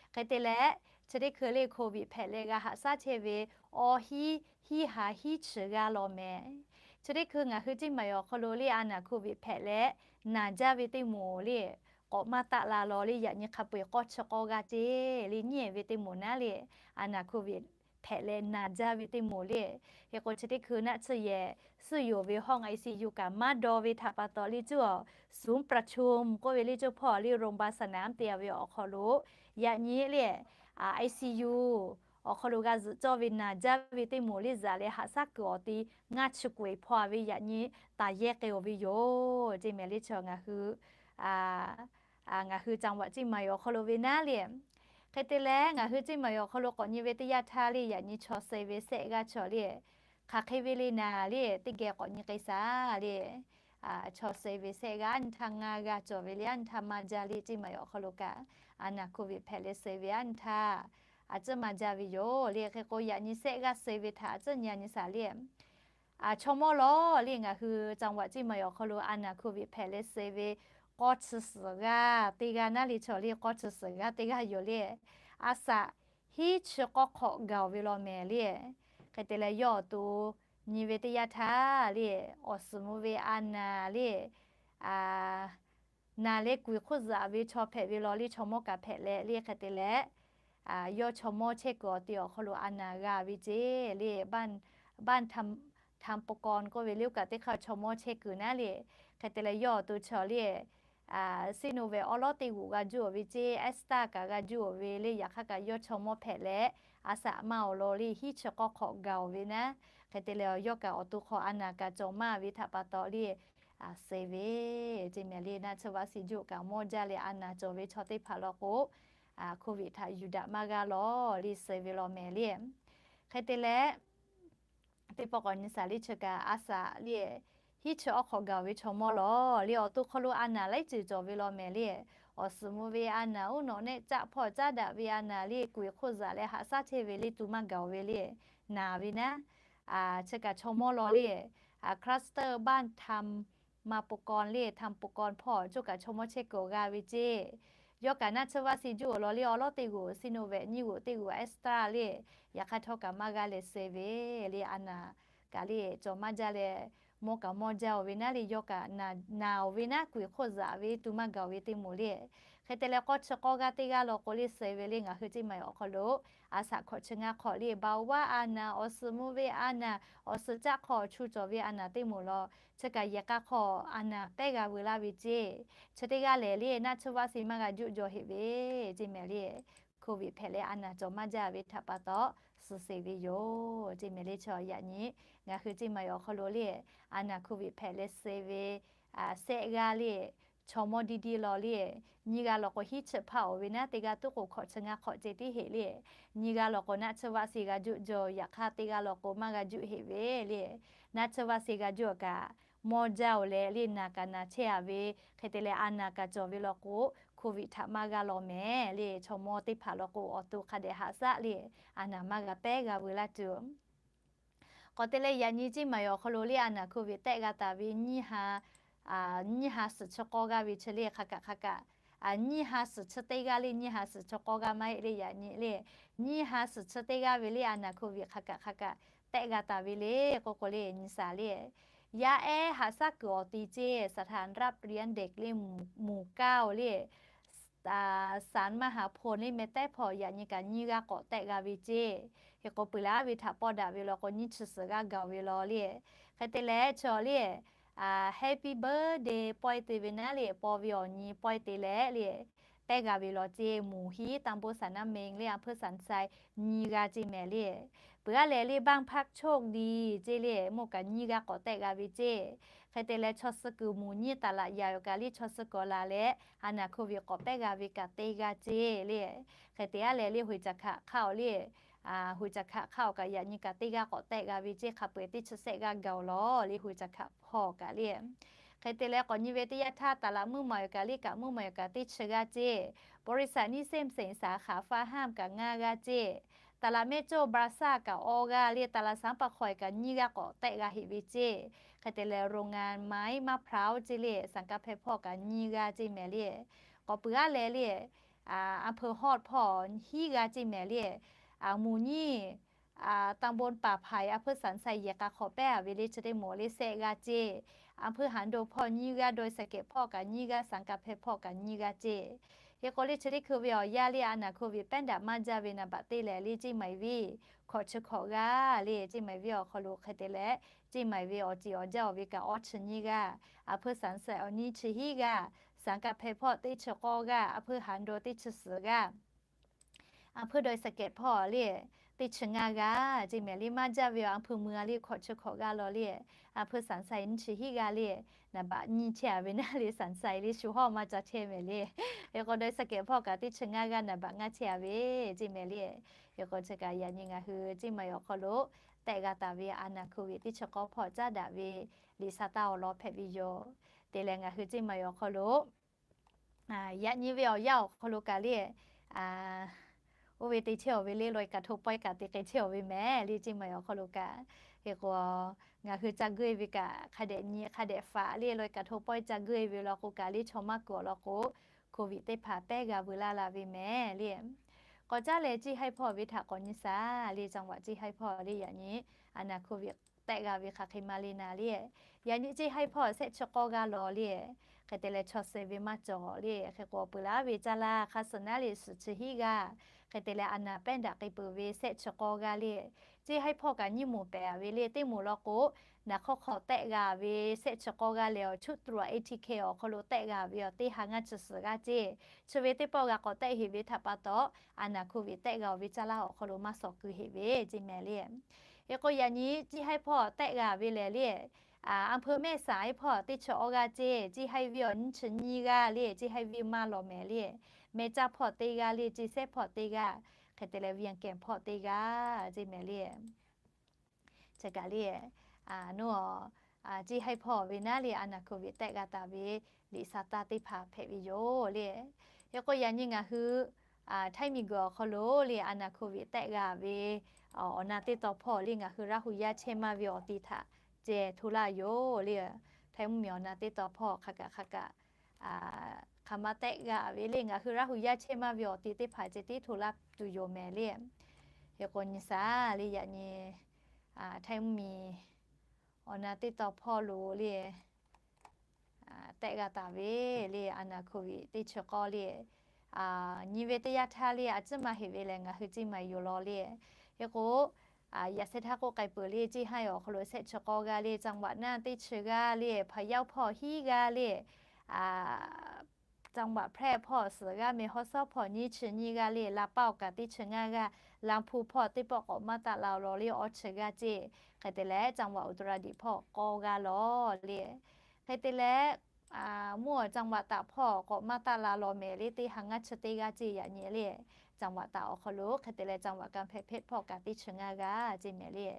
Hk'e te leh chi teˇ hkui le โควิด hpehꞈ leh g'a haꞈ shaˉ chehˇ ve awˇ hiˉ hiˉ ha hiˉ chi g'aˇ law mehˍ. Chi teˇ hkui ngaˬ hui Ciˇ Maiˍ awˬ hk'aw lo le a naˍ โควิด hpehꞈ leh naˬ jaˇ ve teˇ moˍ le k'awꞈ maˇ taˆ la law le. Yaꞈ nyi hk'a peu-eˬ k'awˇ chi k'awˇ g'aˇ ceˇ le. Nyiˇ ehˍ ve teˇ moˍ naˉ le a naˍ โควิด hpehꞈ leh naˬ jaˇ ve teˇ moˍ le. Hk'e k'o chi teˇ hkui naˆ tsuhˇ yehˬ suhˉ yoˬ ve ห้อง ไอซียู kaꞈ maˇ daw ve htaꞈ pa taw le cuˇ-aˬ ศูนย์ประชุม k'oˆ ve le cuˇ hpawˇ le โรงพยาบาลสนาม te ve awˬ hk'aw lo yaꞈ nyi le ICU awˬ hk'aw lo g'a zuhꞈ cawˇ ve naˬ jaˇ ve teˇ moˍ le zaꞈ leh haꞈ shaˉ kuiˬ awˬ ti ngaˇ chi k'oꞈ-e hpaw-a ve yaꞈ nyi taˍ yehˇ k'ai-oˬ ve yoˬ ceˇ mehˍ le. Chaw ngaˬ hui ngaˬ hui จังหวัด Ciˇ Maiˍ awˬ hk'aw lo ve naˉ le. Hk'e te leh ngaˬ hui Ciˇ Maiˍ awˬ hk'aw lo k'awꞈ nyi ve teˇ yanˇ htaˇ le yaꞈ nyi chaw suh ve shehˆ g'aˇ chaw le, hk'aˬ hk'e ve le naˬ le teˇ geh k'awꞈ nyi k'ai shaˍ le. Chaw suh ve shehˆ g'aˇ aˉ nyi htaˇ ngaˇ g'aˇ cawˬ ve le, aˉ nyi htaˇ maˇ jaˇ le. Ciˇ Maiˍ awˬ hk'aw lo kaꞈ a naˬ โควิด hpehꞈ leh suh ve aˉ nyi htaˇ a ciˉ maˇ jaˇ ve yoˬ le. Hk'e k'o yaꞈ nyi shehˆ g'aˇ suh ve htaꞈ a ciˉ nyi a nyi shaˍ le. Chaw mawˇ lawˬ le ngaˬ hui จังหวัด Ciˇ Maiˍ awˬ hk'aw lo a naˬ โควิด hpehꞈ leh suh ve k'awˇ chi suhˍ g'aˇ teˇ g'aˇ naˉ le chaw le, k'awˇ chi suhˍ g'aˇ teˇ g'aˇ yoˬ le. A shaꞈ hiˉ chi k'awˇ hk'awꞈ gaˬ-oˬ ve law mehˍ le. Hk'e te leh yawˇ awˬ to nyi ve teˇ yanˇ htaˇ le, awˬ suhˍ mvuh ve a naˬ le, naˬ leh kuiˬ hk'oˆ zaꞈ ve chaw hpehꞈ ve law le chaw mawˇ kaꞈ hpehꞈ leh le. Hk'e te leh yawˇ chaw mawˇ chehˇ kuiˬ awˬ ti awˬ hk'aw lo a naˬ g'a ve ceˇ le. บ้าน ทำ ปกรณ์ k'oˆ ve le oˇ kaꞈ teˇ hk'aˇ chaw mawˇ chehˇ kuiˬ naˉ le. Hk'e te leh yawˇ awˬ to chaw le Sinovac awˉ lawˉ teˇ g'uˬ g'a juˇ-oˬ ve ceˇ, Astra kaꞈ g'a juˇ-oˬ ve le. Yaꞈ hk'aˇ kaꞈ yawˇ chaw mawˇ hpehꞈ leh a shaꞈ maˇ awˬ lawn le hiˉ chi k'awˇ hk'awꞈ gaˬ-oˬ ve naˉ. Hk'e te leh yawˇ kaꞈ awˬ to hk'aw a naˬ kaꞈ cawˬ maˇ ve htaꞈ pa taw le suh ve ceˇ mehˍ le. Naˆ tsuhˇ vaˆ siˍ juˆ kaꞈ mawˇ jaˇ leh a naˬ cawˬ ve chaw teˇ hpaˍ law k'o โควิด htaꞈ yuˬ daꞈ maˇ g'a law le suh ve law mehˍ le. Hk'e te leh teˇ pawˆ k'awꞈ nyi shaˍ le chi kaꞈ a shaꞈ le hiˉ chi awˉ hk'awꞈ gaˬ-oˬ ve chaw mawˇ lawˬ le awˬ to hk'aw lo a naˬ laiˉ ceuˬ cawˬ ve law mehˍ le. Awˬ suhˍ mvuh ve a naˬ, uˉ nawꞈ nehˆ caˆ hpawˇ caˉ daꞈ ve a naˬ le, kuiˬ hk'oˆ zaꞈ leh haꞈ shaˉ chehˇ ve le tu maˇ gaˬ-oˬ ve le naˬ ve naˉ. Chi kaꞈ chaw mawˇ law le cluster บ้าน ทำ มาปุกรณ์ le ทำปุกรณ์ hpawˇ cawˬ kaꞈ chaw mawˇ chehˇ kuiˬ g'a ve ceˇ. Yawˇ kaꞈ naˆ tsuhˇ vaˆ siˍ juˆ awˬ lawn le awˉ lawˉ teˇ g'uˬ Sinovac, nyiˇ g'uˬ teˇ g'uˬ Astra le, yaꞈ hk'aˇ htawˇ kaꞈ maˇ g'a leh suh ve le. A naˬ kaꞈ le cawˬ maˇ jaˇ leh mawˇ kaꞈ mawˇ jaˇ-oˬ ve naˉ le. Yawˇ kaꞈ naˬ-oˬ ve naˉ kuiˬ hk'oˆ zaꞈ ve tu maˇ gaˬ-oˬ ve teˇ moˍ le. Hk'e te leh k'awˇ chi k'awˇ g'aˇ teˇ g'aˇ law k'o le suh ve le ngaˬ hui ceˇ maˬ awˬ hk'aw lo, a shaꞈ hkawꞈ chi ngaˇ hk'awꞈ le, เบาหวาน a naˬ, awˬ suhˍ mvuhˇ venˇ a naˬ, awˬ suhˍ caˆ hk'aw chu cawˬ ve a naˬ teˇ moˍ law, chi kaꞈ yehˬ k'a hk'aw a naˬ pehˉ g'a veu laˇ ve ceˇ. Chi teˇ g'aˇ lehˬ le naˆ tsuhˇ vaˆ si maˇ g'a juˆ jaw heꞈ ve ceˇ mehˍ le. Covid hpehꞈ leh a naˬ cawˬ maˇ jaˇ ve htaꞈ pa taw suh sheˍ ve yoˬ ceˇ mehˍ le. Chaw yaꞈ nyi ngaˬ hui ceˇ maˬ awˬ hk'aw lo le, a naˬ Covid hpehꞈ leh suh ve sehˆ g'aˇ le, chaw mawˇ diˇ diˇ law le, nyiˇ g'aˇ law k'o hiˉ chi hpaˇ awˬ ve naˉ teˇ g'aˇ tuˉ k'o hkawꞈ chi ngaˇ hk'awꞈ ceh tiˉ heꞈ le. Nyiˇ g'aˇ law k'o naˆ tsuhˇ vaˆ si g'a juˆ jaw, yaꞈ hk'aˇ teˇ g'aˇ law k'o maˇ g'a juˆ heꞈ ve le. Naˆ tsuhˇ vaˆ si g'a juˆ kaꞈ, mawˇ jaˇ oˬ leh le naˬ kaꞈ naˬ chehˇ a ve, hk'e te leh a naˬ kaꞈ cawˬ ve law k'o, Covid htaꞈ maˇ g'a law mehˍ le. Chaw mawˇ teˇ hpaˍ law k'o awˬ to hk'a dehꞈ haꞈ shaˆ le, a naˬ maˇ g'a pehˉ g'a veu laˇ tuˬ. K'awꞈ te leh yaꞈ nyi ceˇ maˬ awˬ hk'aw lo le a naˬ Covid tehˆ g'a taˍ ve nyiˇ ha suhˍ chi k'awˇ g'aˇ ve chi le hk'a kaꞈ hk'a kaꞈ, nyiˇ ha suhˍ chi teˇ g'aˇ le nyiˇ ha suhˍ chi k'awˇ g'aˇ maˇ heˆ le yaꞈ nyi le, nyiˇ ha suhˍ chi teˇ g'aˇ ve le a naˬ Covid hk'a kaꞈ hk'a kaꞈ tehˆ g'a taˍ ve le k'oˆ k'o le nyi saˍ le, yaˇ ehˉ haꞈ shaˉ kuiˬ awˬ ti ceˇ สถานรับเลี้ยงเด็ก le, moˍ kaˇ oˬ le, สถานมหาพล le meh tehˉ hpawˇ yaꞈ nyi kaꞈ nyiˇ g'aˇ k'awꞈ tehˆ g'a ve ceˇ. Hk'e k'o peuˬ laˇ ve htaꞈ pawˇ daꞈ ve law k'o nyiˇ chi suhˍ g'aˇ gaˬ ve law le. Hk'e te leh chaw le, Happy Birthday pawehˇ te ve naˉ le paw ve awˬ nyi pawehˇ te leh le, pehˉ g'a ve law ceˇ. Moˍ hiˉ ตำบลสันนาเม็ง le อำเภอสันทราย nyiˇ g'aˇ ceˇ mehˍ le. Peuˬ aˉ lehˬ le บ้านพักโชคดี ceˇ le mawˇ kaꞈ nyiˇ g'aˇ k'awꞈ tehˆ g'a ve ceˇ. Hk'e te leh chaw suh kuiˬ moˍ nyiˇ taˍ laꞈ yaꞈ oˬ kaꞈ le chaw suh kuiˬ laˬ leh a naˬ Covid k'awꞈ pehˉ g'a ve kaꞈ teˇ g'aˇ ceˇ le. Hk'e te aˉ lehˬ le hoꞈ caˬ hkaꞈ hk'aˇ oˬ le, hoꞈ caˬ hkaꞈ hk'aˇ oˬ kaꞈ yaꞈ nyi kaꞈ teˇ g'aˇ k'awꞈ tehˆ g'a ve ceˇ. Hk'a peu-eˬ teˇ chi sehˆ g'aˇ gaˬ oˬ law le hoꞈ caˬ hkaꞈ hpawˇ kaꞈ le. Hk'e te leh k'awꞈ nyi ve teˇ yanˇ htaˇ taˍ laꞈ meuˇ maˍ oˬ kaꞈ le kaꞈ meuˇ maˍ oˬ kaꞈ teˇ chi g'aˇ ceˇ. บริษัท นิเซมเสง สาขาฟ้าห้าม kaꞈ ngaˇ g'aˇ ceˇ. Taˍ laꞈ mehˆ cawˇ บราซ่า kaꞈ awˇ g'aˇ le taˍ laꞈ สามป่าคอย kaꞈ nyiˇ g'aˇ k'awꞈ tehˆ g'a heꞈ ve ceˇ. Hk'e te leh โรงงานไม้มะพร้าว ceˇ le สังกะแพร hpawˇ kaꞈ nyiˇ g'aˇ ceˇ mehˍ le. K'awꞈ peuˬ aˉ lehˬ le, อำเภอฮอด hpawˇ hiˉ g'aˇ ceˇ mehˍ le. Moˍ nyiˇ ตำบลป่าไผ่ อำเภอสันทราย yehˬ k'a hk'awꞈ pehˉ a ve le chi teˇ moˍ le sehˆ g'aˇ ceˇ. อำเภอหางดง hpawˇ nyiˇ g'aˇ, ดอยสะเก็ด hpawˇ kaꞈ nyiˇ g'aˇ, สังกะแพร hpawˇ kaꞈ nyiˇ g'aˇ ceˇ. Hk'e k'o le chi teˇ hkui ve awˬ yanˇ le a naˬ Covid pehˉ daꞈ maˇ jaˇ ve naˍ baꞈ te lehˬ le ceˇ maˍ ve hkawꞈ chi hkawꞈ g'aˇ le ceˇ maˍ ve awˬ hk'aw lo hk'e te leh, ceˇ maˍ ve awˬ ceˬ awˬ jaˇ awˬ ve kaꞈ awˇ chi nyiˇ g'aˇ, อำเภอสันทราย awˬ nyi chi hiˉ g'aˇ, สังกะแพร hpawˇ teˇ chi k'awˇ g'aˇ, อำเภอหางดง teˇ chi suhˍ g'aˇ, อำเภอดอยสะเก็ด hpawˇ le teˇ chi ngaˇ g'aˇ ceˇ mehˍ le. Maˇ jaˇ ve awˬ อำเภอเมือง le hkawꞈ chi hkawꞈ g'aˇ law le, อำเภอสันทราย nyiˇ chi hiˉ g'aˇ le, naˍ baꞈ nyiˇ chehˇ a ve naˉ le สันทราย le shu hawˇ maˇ ca chehˇ mehˍ le. Hk'e k'o ดอยสะเก็ด hpawˇ kaꞈ teˇ chi ngaˇ g'aˇ naˍ baꞈ ngaˇ chehˇ a ve ceˇ mehˍ le. Hk'e k'o chi kaꞈ yaꞈ nyi ngaˬ hui ceˇ maˍ awˬ hk'aw lo tehˆ g'a taˍ ve a naˬ Covid teˇ chi k'awˇ hpawˇ caˉ daꞈ ve liꞈ sa taˇ awˬ lawn hpehꞈ ve yoˬ. Te leh ngaˬ hui ceˇ maˍ awˬ hk'aw lo yaꞈ nyi ve awˬ yanˇ awˬ hk'aw lo kaꞈ le, oˇ ve te chehˇ awˬ ve le ลอยกระทง pawehˇ kaꞈ te k'ai chehˇ awˬ ve mehˍ le ceˇ maˍ awˬ hk'aw lo kaꞈ. Hk'e k'o ngaˬ hui ca geuˆ ve kaꞈ hk'a dehꞈ nyi hk'a dehꞈ faꞈ le ลอยกระทง pawehˇ ca geuˆ ve law k'o kaꞈ le chaw maˇ kuiˬ awˬ lawn k'o Covid teˇ hpaˍ pehˉ g'a veu laˇ la ve mehˍ le. K'awꞈ caˉ leh ceˇ haiˉ hpawˇ ve htaꞈ k'awꞈ nyi saˍ le จังหวัด ceˇ haiˉ hpawˇ le yaꞈ nyi a naˬ Covid tehˆ g'a ve hk'aˬ hk'e ma le naˍ le. Yaꞈ nyi ceˇ haiˉ hpawˇ sehˆ chi k'awˇ g'aˇ law le. Hk'e te leh chaw suh ve maˇ cawˬ le. Hk'e k'o peuˬ laˇ ve caˇ laˇ hk'a suhˍ naˉ le suhˍ chi hiˉ g'aˇ. Hk'e te leh a naˬ pehˉ daꞈ k'ai peuˬ ve sehˆ chi k'awˇ g'aˇ le. Ceˇ haiˉ hpawˇ kaꞈ nyiˇ moˍ pehˍ ve le teˇ moˍ law k'o, naˬ hk'awˇ hk'awꞈ tehˆ g'a ve sehˆ chi k'awˇ g'aˇ leh awˬ ชุดตรวจ เอทีเค awˬ hk'aw lo tehˆ g'a ve awˬ teˇ ha ngaˇ chi suhˍ g'aˇ ceˇ. Chi ve teˇ pawˆ g'a k'awꞈ tehˆ heꞈ ve htaꞈ pa taw, a naˬ Covid tehˆ g'a ve caˇ laˇ awˬ hk'aw lo maˇ sawˍ keu heꞈ ve ceˇ mehˍ le. Hk'e k'o yaꞈ nyi ceˇ haiˉ hpawˇ tehˆ g'a ve lehˬ le, อำเภอแม่สาย hpawˇ teˇ chi awˇ g'aˇ ceˇ. Ceˇ haiˉ ve awˬ nyiˇ chi nyiˇ g'aˇ le ceˇ haiˉ ve maˇ law mehˍ le. แม่สาย hpawˇ teˇ g'aˇ le ceˇ sehˆ hpawˇ teˇ g'aˇ. Hk'e te leh เวียงแก่น hpawˇ teˇ g'aˇ ceˇ mehˍ le. Chi kaꞈ le, ceˇ haiˉ hpawˇ ve naˉ le a naˬ Covid tehˆ g'a taˍ ve liꞈ sa taˇ teˇ hpaˍ hpehꞈ ve yoˬ le. Hk'e k'o yaꞈ nyi ngaˬ hui Htaiˇ miˬguiˬ awˬ hk'aw lo le a naˬ Covid tehˆ g'a ve awˬ na teˇ taw hpawˇ le ngaˬ hui Laˇ hu yaˇ chehˇ maˇ ve awˬ ti htaꞈ ceh hto laˇ yoˬ le. Htaiˇ mvuhˇmiˬ awˬ na teˇ taw hpawˇ hk'a kaꞈ hk'a kaꞈ hk'aˬ ma tehˆ g'a ve le ngaˬ hui Laˇ hu yaˇ chehˇ maˇ ve awˬ ti teˇ hpaˍ ceh tiˉ hto laˇ tuˬ yoˬ mehˍ le. Hk'e k'o nyi saˍ le yaꞈ nyi Htaiˇ mvuhˇmiˬ awˬ na teˇ taw hpawˇ lo le tehˆ g'a taˍ ve le a naˬ Covid teˇ chi k'awˇ le nyi ve teˇ yanˇ htaˇ le a ciˉ maˇ heˆ ve lehˬ ngaˬ hui ciˇ maˬ yoˬ law le. Hk'e k'o, yaꞈ sheh htaˇ k'oˆ k'ai peuˬ le, ciˇ haˉ awˬ hk'aw lo shehˆ chi k'awˇ g'aˇ le, จังหวัด naˆ teˇ chi g'aˇ le, พะเยา hpawˇ hiˉ g'aˇ le, จังหวัดแพร่ hpawˇ suhˍ g'aˇ, แม่ฮ่องสอน hpawˇ nyiˇ chi nyiˇ g'aˇ le, ลำปาง awˬ kaꞈ teˇ chi ngaˇ g'aˇ, ลำพูน hpawˇ teˇ pawˆ k'awꞈ maˇ taˆ la law le awˇ chi g'aˇ ceˇ. Hk'e te leh จังหวัดอุตรดิตถ์ hpawˇ k'awˇ g'aˇ law le. Hk'e te leh, mvuhˇ awˬ จังหวัดตาก hpawˇ k'awꞈ maˇ taˆ la law mehˍ le, teˇ ha ngaˇ chi teˇ g'aˇ ceˇ yaꞈ nyi le. จังหวัดตาก awˬ hk'aw lo hk'e te leh จังหวัดกำแพงเพชร hpawˇ kaꞈ teˇ chi ngaˇ g'aˇ ceˇ mehˍ le.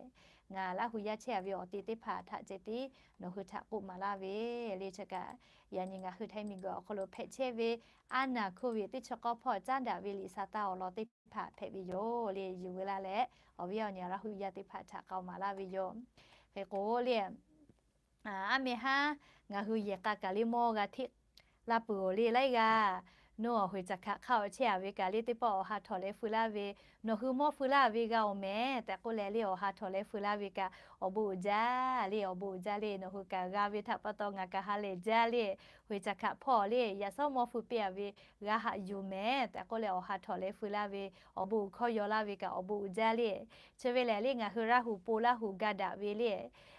Ngaˬ Laˇ hu yaˇ chehˇ a ve awˬ ti teˇ hpaˍ htaꞈ ceh tiˉ nawˬ hui htaꞈ k'oˆ maˍ laˇ ve le. Chi kaꞈ yaꞈ nyi ngaˬ hui Htaiˇ miˬguiˬ awˬ hk'aw lo hpehꞈ chehˇ ve a naˍ hkoˇ ve teˇ chi k'awˇ hpawˇ caˉ daꞈ ve liꞈ sa taˇ awˬ lawn teˇ hpaˍ hpehꞈ ve yoˬ le. Yuˬ veu laˇ leh awˬ viˉ awˬ nyi Laˇ hu yaˇ teˇ hpaˍ htaꞈ k'aoˍ maˍ laˇ ve yoˬ. Hk'e k'o le, aˉ meh haˉ ngaˬ hui yehˬ k'a kaꞈ le mawˇ g'a hteˆ la peuˬ-oˬ le. Laiˉ g'aˇ, nawˬ awˬ hoiˍ caˬ hkaꞈ hk'aˇ awˬ chehˇ a ve kaꞈ le teˇ pawˆ awˬ ha htawnˍ leh feu laˇ ve, nawˬ hui mawˇ feu laˇ ve g'a-oˬ mehˍ tehꞈ k'oˆ leh le awˬ ha htawnˍ leh feu laˇ ve kaꞈ awˬ bon uiˍ jaˇ le. Awˬ bon uiˍ jaˇ le. Nawˬ hui kaꞈ g'a ve htaꞈ pa taw ngaˬ kaꞈ ha lehˬ jaˇ le. Hoiˍ caˬ hkaꞈ hpawˇ le yaꞈ sawˉ mawˇ feu piˇ a ve g'a haꞈ yuˬ mehˍ tehꞈ k'oˆ leh awˬ ha htawnˍ leh feu laˇ ve awˬ bon uiˍ hkawˇ yaw laˇ ve kaꞈ awˬ bon uiˍ jaˇ le. Chi ve lehˬ le ngaˬ hui Laˇ hu po Laˇ hu ga daꞈ ve le.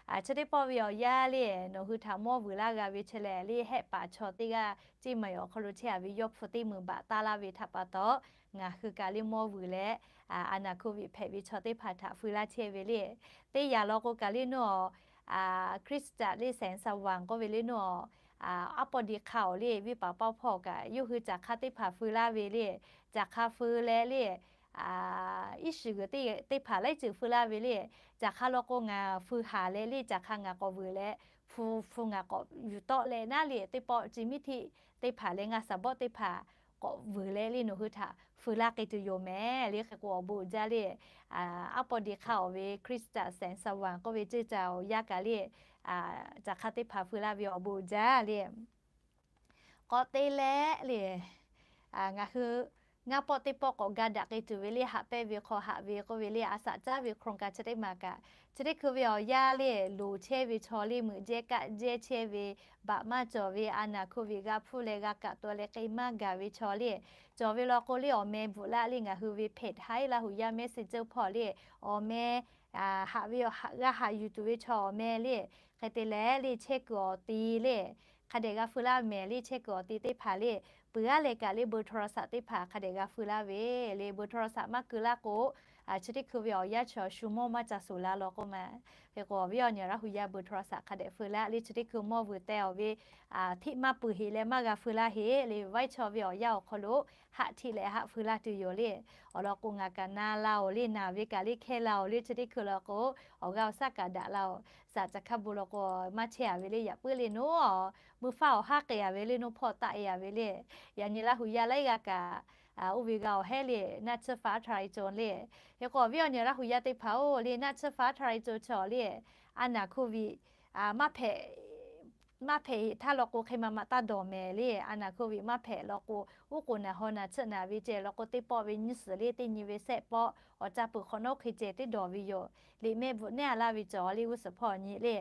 Chi teˇ pawˆ ve awˬ yanˇ le, nawˬ hui htaꞈ mawˇ vuiˬ laˇ g'a ve chi lehˬ le, hehˆ paˍ chaw teˇ g'aˇ ceˇ maˬ awˬ hk'aw lo chehˇ a ve yawˇ hpu teˇ meunˍ baꞈ taˇ laˇ ve htaꞈ pa taw, ngaˬ hui kaꞈ le mawˇ vuiˬ leh, a naˍ hkoˇ ve hpehꞈ ve chaw teˇ hpaˍ htaꞈ feu laˇ chehˇ ve le. Teˇ yanˇ law k'o kaꞈ le nawˬ คริสตจักร le แสงสว่าง k'oˆ ve le nawˬ, aˉ pawˇ de hk'a awˬ le venˇ paˍ pawˇ hpawˇ kaꞈ yawˇ hui caˬ hk'a teˇ hpaˍ feu laˇ ve le. Caˬ hk'a feu leh le, iˉ shiˍ g'uiˬ teˇ hpaˍ laiˉ ceuˬ feu laˇ ve le. Caˬ hk'a law k'o ngaˬ feu haˍ leh le, caˬ hk'a ngaˬ k'awꞈ vuiˬ leh, hpu hpu ngaˬ k'awꞈ yuˬ tawˆ leh naˉ le, teˇ pawˆ ci miˇ hteˆ teˇ hpaˍ leh ngaˇ saˍ bawˆ teˇ hpaˍ k'awꞈ vuiˬ leh le nawˬ hui htaꞈ feu laˇ k'ai tuˬ yoˬ mehˍ le. Hk'e k'o awˬ bon uiˍ jaˇ le. Aˉ pawˇ de hk'a awˬ ve คริสตจักร แสงสว่าง k'oˆ ve ceuˇ caˬ awˬ yanˇ kaꞈ le, caˬ hk'a teˇ hpaˍ feu laˇ ve awˬ bon uiˍ jaˇ le. K'awꞈ te leh le, ngaˬ hui ngaˇ pawˆ teˇ pawˆ k'awꞈ ga daꞈ k'ai tuˬ ve le, haꞈ pehnˇ ve hk'aw haꞈ ve k'oˆ ve le, a shaꞈ caˉ ve โครงการ chi teˇ maˬ kaꞈ, chi teˇ hkui ve awˬ yanˇ le, loˍ chehˇ ve chaw le, meuꞈ jehˇ kaˆ jehˇ chehˇ ve, baꞈ maˇ cawˬ ve, a naˍ hkoˇ ve g'a hpuˇ leh g'a kaꞈ to leh k'ai maˇ gaˬ ve chaw le, cawˬ ve law k'o le awˬ meh bvuhꞈ laˇ le ngaˬ hui ve เพจ Htaiˇ Laˇ hu yaˇ แมสเซนเจอร์ hpawˇ le, awˬ meh haꞈ ve, g'a haꞈ yuˬ tuˬ ve chaw awˬ meh le, hk'e te leh le chehˇ kuiˬ awˬ ti le, hk'a dehꞈ g'a feu laˇ mehˍ le chehˇ kuiˬ awˬ ti teˇ hpaˍ le, peuˬ aˉ leh kaꞈ le เบอร์โทรศัพท์ teˇ hpaˍ hk'a dehꞈ g'a feu laˇ ve le. เบอร์โทรศัพท์ maˇ keu laˇ k'o, chi teˇ hkui ve awˬ yanˇ chaw shu mawˇ maˇ ca suˍ la law k'oˆ ma. Hk'e k'o awˬ viˉ awˬ nyi Laˇ hu yaˇ เบอร์โทรศัพท์ hk'a dehꞈ feu laˇ le chi teˇ hkui mawˇ vuiˬ teh awˬ ve hteˆ maˇ peuˬ heꞈ leh maˇ g'a feu laˇ heˆ le. Vaiˇ chaw ve awˬ yanˇ awˬ hk'aw lo haꞈ hteˆ leh haꞈ feu laˇ tuˬ yoˬ le. Awˬ lawn k'o ngaˬ kaꞈ na la-oˬ le, naˬ ve kaꞈ le hkehˇ la-oˬ le chi teˇ hkui law k'o, awˬ g'aˇ awˬ shaˉ kaꞈ daꞈ la-oˬ. Shaˍ caˬ hkaˇ bon law k'o maˇ chehˇ a ve le, yaꞈ puiˉ le nawˬ mui faˇ awˬ haˉ k'ai a ve le, nawˬ hpawˇ taˆ e a ve le. Yaꞈ nyi Laˇ hu yaˇ laiˉ g'aˇ kaꞈ oˇ ve g'a awˬ hehˉ le, naˆ tsuhˇ faˍ ทลายโจร le. Hk'e k'o awˬ viˉ awˬ nyi Laˇ hu yaˇ teˇ hpaˍ-oˬ le, naˆ tsuhˇ faˍ ทลายโจร chaw le, a naˍ hkoˇ ve maˇ hpehꞈ maˇ hpehꞈ heꞈ htaˇ law k'o hk'e ma ma taˇ dawˬ mehˍ le. A naˍ hkoˇ ve maˇ hpehꞈ law k'o, uˉ k'oˍ naˬ haw naˬ tsuhˆ naˬ ve ceh law k'o teˇ pawˆ ve nyiˇ suhˍ le teˇ nyi ve sehˆ pawˆ awˬ ca peuˬ hk'awꞈ nawˉ hk'e ceh teˇ dawˬ ve yoˬ. Liꞈ mehˆ bvuhꞈ nehˉ a laˇ ve cawˬ le g'uˇ suhˍ hpawˇ nyi le.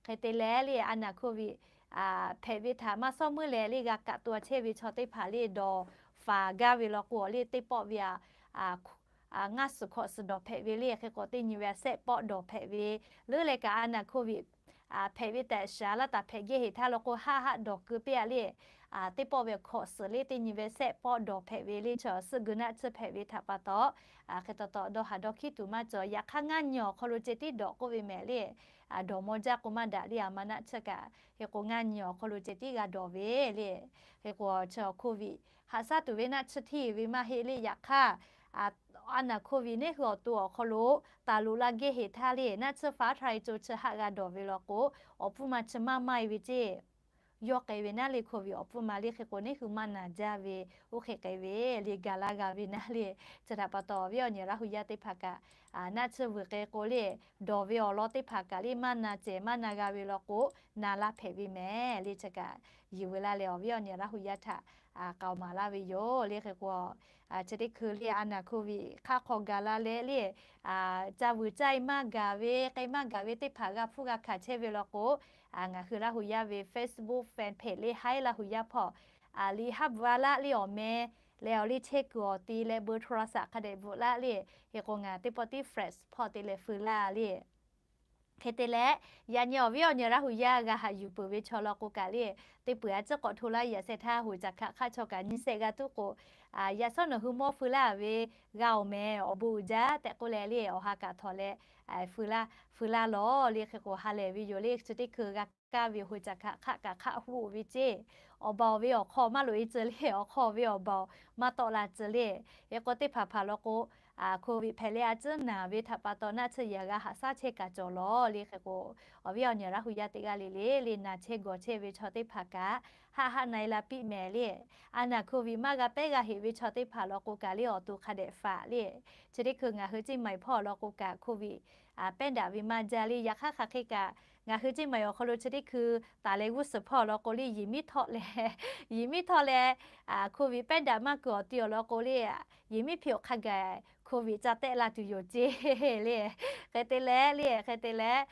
Hk'e te leh le a naˍ hkoˇ ve hpehꞈ ve htaꞈ maˇ sawˉ meuˉ leh le g'a kaꞈ to a chehˇ ve chaw teˇ hpaˍ le dawˬ faˍ gaˇ ve law k'o le teˇ pawˆ ve ngaˇ suhˍ hkawꞈ suhˍ dawˬ hpehꞈ ve le. Hk'e k'o teˇ nyi ve sehˆ pawˆ dawˬ hpehꞈ ve leuˉ leh kaꞈ a naˍ hkoˇ ve hpehꞈ ve tehꞈ shaˍ laˇ taˍ hpehꞈ gehˇ heꞈ htaˇ law k'o haˆ haˆ dawˬ keu piˇ a le. Teˇ pawˆ ve hkawꞈ suhˍ le teˇ nyi ve sehˆ pawˆ dawˬ hpehꞈ ve le chaw suhˆ gu naˆ tsuhˇ hpehꞈ ve htaꞈ pa taw, hk'e taw taw dawˇ haˍ dawˇ hkiˉ tuˬ maˇ cawˬ. Yaꞈ hk'aˇ ngaˇ nyi awˬ hk'aw lo ceh tiˉ dawˬ k'oˆ ve mehˍ le. Dawˬ maw jaˇ k'o maˇ daꞈ le a ma naˆ tsuhˇ kaꞈ. Hk'e k'o ngaˇ nyi awˬ hk'aw lo ceh tiˉ g'a dawˬ ve le. Hk'e k'o chi โควิด haꞈ shaˉ tuˬ ve naˆ tsuhˇ hteˇ ve maˇ heˆ le. Yaꞈ hk'aˇ a naˍ hkoˇ ve neˇ hui awˬ to awˬ hk'aw lo taˍ loꞈ la gehˇ heꞈ htaˇ le naˆ tsuhˇ faˍ ทลายโจร chi haˆ g'a dawˬ ve law k'o, awˬ pfuhˇ ma chi maˇ maˇ e ve ceˇ. Yawˇ k'ai ve naˉ le โควิด awˬ pfuhˇ ma le. Hk'e k'o neˇ hui maˇ naˬ jaˇ ve oˇ hk'e k'ai ve le gaˬ la g'a ve naˉ le. Chi htaꞈ pa taw awˬ viˉ awˬ nyi Laˇ hu yaˇ teˇ hpaˍ kaꞈ naˆ tsuhˇ vuiˬ k'ai k'o le dawˬ ve awˬ lawn teˇ hpaˍ kaꞈ le maˇ na cehˬ maˇ na g'a ve law k'o, na laˇ hpehꞈ ve mehˍ le. Chi kaꞈ yuˬ veu laˇ leh awˬ viˉ awˬ nyi Laˇ hu yaˇ htaꞈ k'aoˍ maˍ laˇ ve yoˬ le. Hk'e k'o chi teˇ hkui le a naˍ hkoˇ ve hk'aˇ hk'aw gaˬ la leh le ca vuiˬ caˇ e maˇ gaˬ ve k'ai maˇ gaˬ ve teˇ hpaˍ g'a hpfuhˇ g'a hkanˍ chehˇ ve law k'o, ngaˬ hui Laˇ hu yaˇ ve Facebook fan page le Htaiˇ Laˇ hu yaˇ hpawˇ liꞈ haˉ bvuhꞈ a laˇ le awˬ meh leh awˬ liˇ chehˇ kuiˬ awˬ ti leh เบอร์โทรศัพท์ hk'a dehꞈ bvuhꞈ laˇ le. Hk'e k'o ngaˬ teˇ pawˆ tiˉ fax hpawˇ te leh feu laˇ le. Hk'e te leh, yaꞈ nyi awˬ viˉ awˬ nyi Laˇ hu yaˇ g'a haꞈ yuˬ peuˬ ve chaw law k'o kaꞈ le, teˇ peuˬ a ciˉ k'awꞈ hto laˇ yaꞈ sheh htaˇ hoꞈ caꞈ hkaꞈ hk'aˆ chaw kaꞈ nyi shehˆ g'a tuˉ k'o, yaꞈ shawˉ nawˬ hui mawˇ feu laˇ ve g'a awˬ meh awˬ bon uiˍ jaˇ tehꞈ k'oˆ leh le, awˬ ha kaꞈ htawꞈ leh feu laˇ lawˬ le. Hk'e k'o ha lehˬ ve yoˬ le. Chi teˇ hkui g'a kaˇ ve hoꞈ caꞈ hkaꞈ hk'aˆ kaꞈ hk'aˆ hoˆ ve ceˇ. Awˬ baˬ awˬ ve awˬ hk'aw maˇ loꞈ e tcuh le, awˬ hk'aw ve awˬ baˬ maˇ tawˆ la tcuh le. Hk'e k'o teˇ hpaˍ hpaˍ law k'o, COVID hpehꞈ leh a ciˉ naˬ ve htaꞈ pa taw naˆ tsuhˇ yehˬ g'a haꞈ shaˉ chehˇ kaꞈ cawˬ lawˬ le. Hk'e k'o awˬ viˉ awˬ nyi Laˇ hu yaˇ teˇ g'aˇ le le le naˬ chehˇ gawˬ chehˇ ve chaw teˇ hpaˍ kaꞈ haˆ haˆ na e la piˇ mehˍ le. A naˬ COVID maˇ g'a pehˉ g'a heꞈ ve chaw teˇ hpaˍ law k'o kaꞈ le awˬ to hk'a dehꞈ faꞈ le. Chi teˇ hkui ngaˬ hui Ciˇ Maiˍ hpawˇ law k'o kaꞈ COVID pehˉ daꞈ ve maˇ jaˇ le. Yaꞈ hk'aˇ hk'aˬ hk'e kaꞈ ngaˬ hui Ciˇ Maiˍ awˬ hk'aw lo chi teˇ hkui taˍ leh g'uˇ suhˍ hpawˇ law k'o le, yiˬ miˉ htawˆ leh, yiˬ miˉ htawˆ leh COVID pehˉ daꞈ maˇ kuiˬ awˬ ti awˬ lawn k'o le, yiˬ miˉ hpiꞈ awˬ hk'a gaˬ COVID ca tehˆ la tuˬ yoˬ ceˇ le. Hk'e te leh le, hk'e te leh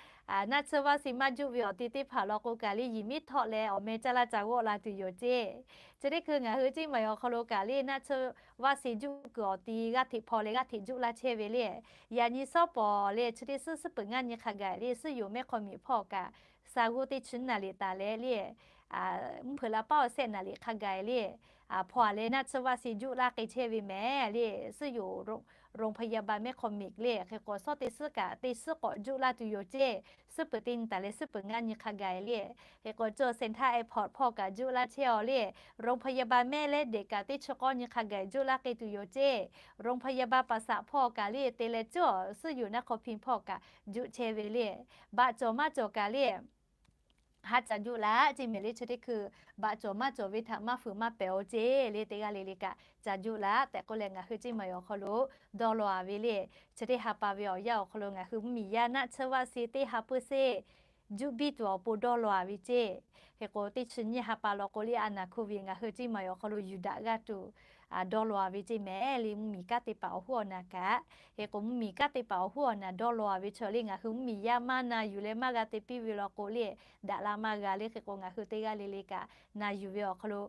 naˆ tsuhˇ vaˆ si maˇ juˆ ve awˬ ti teˇ hpaˍ law k'o kaꞈ le yiˬ miˉ htawˆ leh awˬ meh caˇ laˇ ca g'awˆ la tuˬ yoˬ ceˇ. Chi teˇ hkui ngaˬ hui Ciˇ Maiˍ awˬ hk'aw lo kaꞈ le naˆ tsuhˇ vaˆ si juˆ kuiˬ awˬ ti g'aˇ hteꞈ hpaw leh g'aˇ hteꞈ juˆ laˇ chehˇ ve le. Yaꞈ nyi shawˉ pawˍ le chi teˇ suhˉ suhˉ peuˬ ngaˇ nyi hk'a gaˬ le suhˉ yoˬ mehˆ hk'aw miꞈ hpawˇ kaꞈ sa g'uˇ teˇ chi naˍ liꞈ taˍ leh le, mvuhˇ hpeuꞈ la paˉ awˬ sehˆ naˍ liꞈ hk'a gaˬ le, hpaw a leh naˆ tsuhˇ vaˆ si juˆ laˇ k'ai chehˇ ve mehˍ le. Suhˉ yoˬ โรงพยาบาล mehˆ hk'aw miꞈ le. Hk'e k'o shawˉ teˇ suhˉ kaꞈ teˇ suhˉ k'awꞈ juˆ laˇ tuˬ yoˬ ceˇ. Suhˉ peuˬ teˇ nyi taˍ leh suhˉ peuˬ ngaˇ nyi hk'a gaˬ le. Hk'e k'o cawˇ เซ็นทรัล แอร์พอร์ต hpawˇ kaꞈ juˆ laˇ chehˇ a le, โรงพยาบาล แม่สอด kaꞈ teˇ chi k'awˇ nyi hk'a gaˬ juˆ laˇ k'ai tuˬ yoˬ ceˇ. โรงพยาบาล ป่าสัก hpawˇ kaꞈ le te leh cawˇ suhˉ yoˬ นครพิงค์ hpawˇ kaꞈ juˆ chehˇ ve le. Baꞈ cawˬ maˇ cawˬ kaꞈ le haˉ ca juˆ laˇ ceˇ mehˍ le. Chi teˇ hkui baꞈ cawˬ maˇ cawˬ ve htaꞈ maˇ fuiˍ maˇ pehˍ o ceˇ le teˇ g'aˇ le le kaꞈ ca juˆ laˇ tehꞈ k'oˆ leh ngaˬ hui Ciˇ Maiˍ awˬ hk'aw lo dawˇ law a ve le. Chi teˇ ha pa ve awˬ yanˇ awˬ hk'aw lo ngaˬ hui mvuhˇmiˬ yaˇ naˆ tsuhˇ vaˆ si teˇ ha puiˉ seˇ juˆ biˇ tuˬ awˬ pon dawˇ law a ve ceˇ. Hk'e k'o teˇ chi nyiˇ ha pa law k'o le a naˬ โควิด ngaˬ hui Ciˇ Maiˍ awˬ hk'aw lo yuˬ daꞈ g'a tuˬ dawˇ law a ve ceˇ mehˍ le. Mvuhˇmiˬ kanˉ te paˍ awˬ huˉ awˬ naˬ kaꞈ, hk'e k'o mvuhˇmiˬ kanˉ te paˍ awˬ huˉ awˬ naˬ dawˇ law a ve chaw le ngaˬ hui mvuhˇmiˬ yaˇ maˇ na yuˬ leh maˇ g'a te piˇ ve law k'o le daꞈ la maˇ g'a le. Hk'e k'o ngaˬ hui teˇ g'aˇ le le kaꞈ na yuˬ ve awˬ hk'aw lo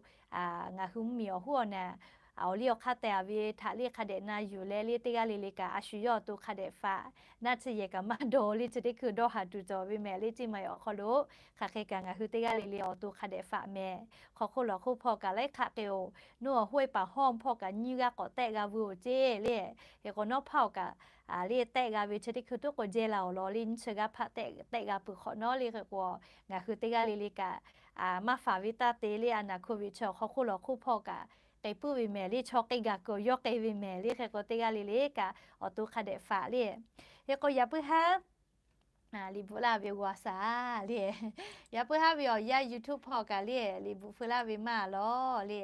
ngaˬ hui mvuhˇmiˬ awˬ huˉ awˬ naˬ awˬ liˇ awˬ hk'aˇ teh a ve htaꞈ le hk'a dehꞈ na yuˬ leh le teˇ g'aˇ le le kaꞈ a shu yawˇ awˬ to hk'a dehꞈ faꞈ. Naˆ tsuhˇ yehˬ kaꞈ maˇ dawˬ le chi teˇ hkui dawˇ haˍ tuˬ cawˬ ve mehˍ le Ciˇ Maiˍ awˬ hk'aw lo. Hk'aˬ hk'e kaꞈ ngaˬ hui teˇ g'aˇ le le awˬ to hk'a dehꞈ faꞈ mehˍ. Hk'aw hk'oˆ lawˬ hk'oˆ hpawˇ kaꞈ laiˉ hk'aˆ k'ai-oˬ. Nawˬ hui Huaypah Hawˇ hpawˇ kaꞈ nyiˇ g'aˇ k'awꞈ tehˆ g'a veu-oˬ ceˇ le. Hk'e k'o nawˉ hpaˇ kaꞈ le tehˆ g'a ve chi teˇ hkui tuˉ k'o jehˇ la awˬ lawn le nyiˇ chi g'aˇ hpaˆ tehˆ g'a peuˬ hk'awꞈ nawˉ le. Hk'e k'o ngaˬ hui teˇ g'aˇ le le kaꞈ maˇ faˍ ve taˇ te le a naˬ โควิด chi hk'aw hk'oˆ lawˬ hk'oˆ hpawˇ kaꞈ k'ai puiˉ ve mehˍ le. Chaw k'ai gaˬ kuiˬ yawˇ k'ai ve mehˍ le. Hk'e k'o teˇ g'aˇ le le kaꞈ awˬ to hk'a dehꞈ faꞈ le. Hk'e k'o yaꞈ puiˉ haˉ liꞈ bvuhꞈ laˇ ve g'a shaˍ le. Yaꞈ puiˉ haˉ ve awˬ yanˇ YouTube hpawˇ kaꞈ le liꞈ bvuhꞈ feu laˇ ve maˇ lawˬ le.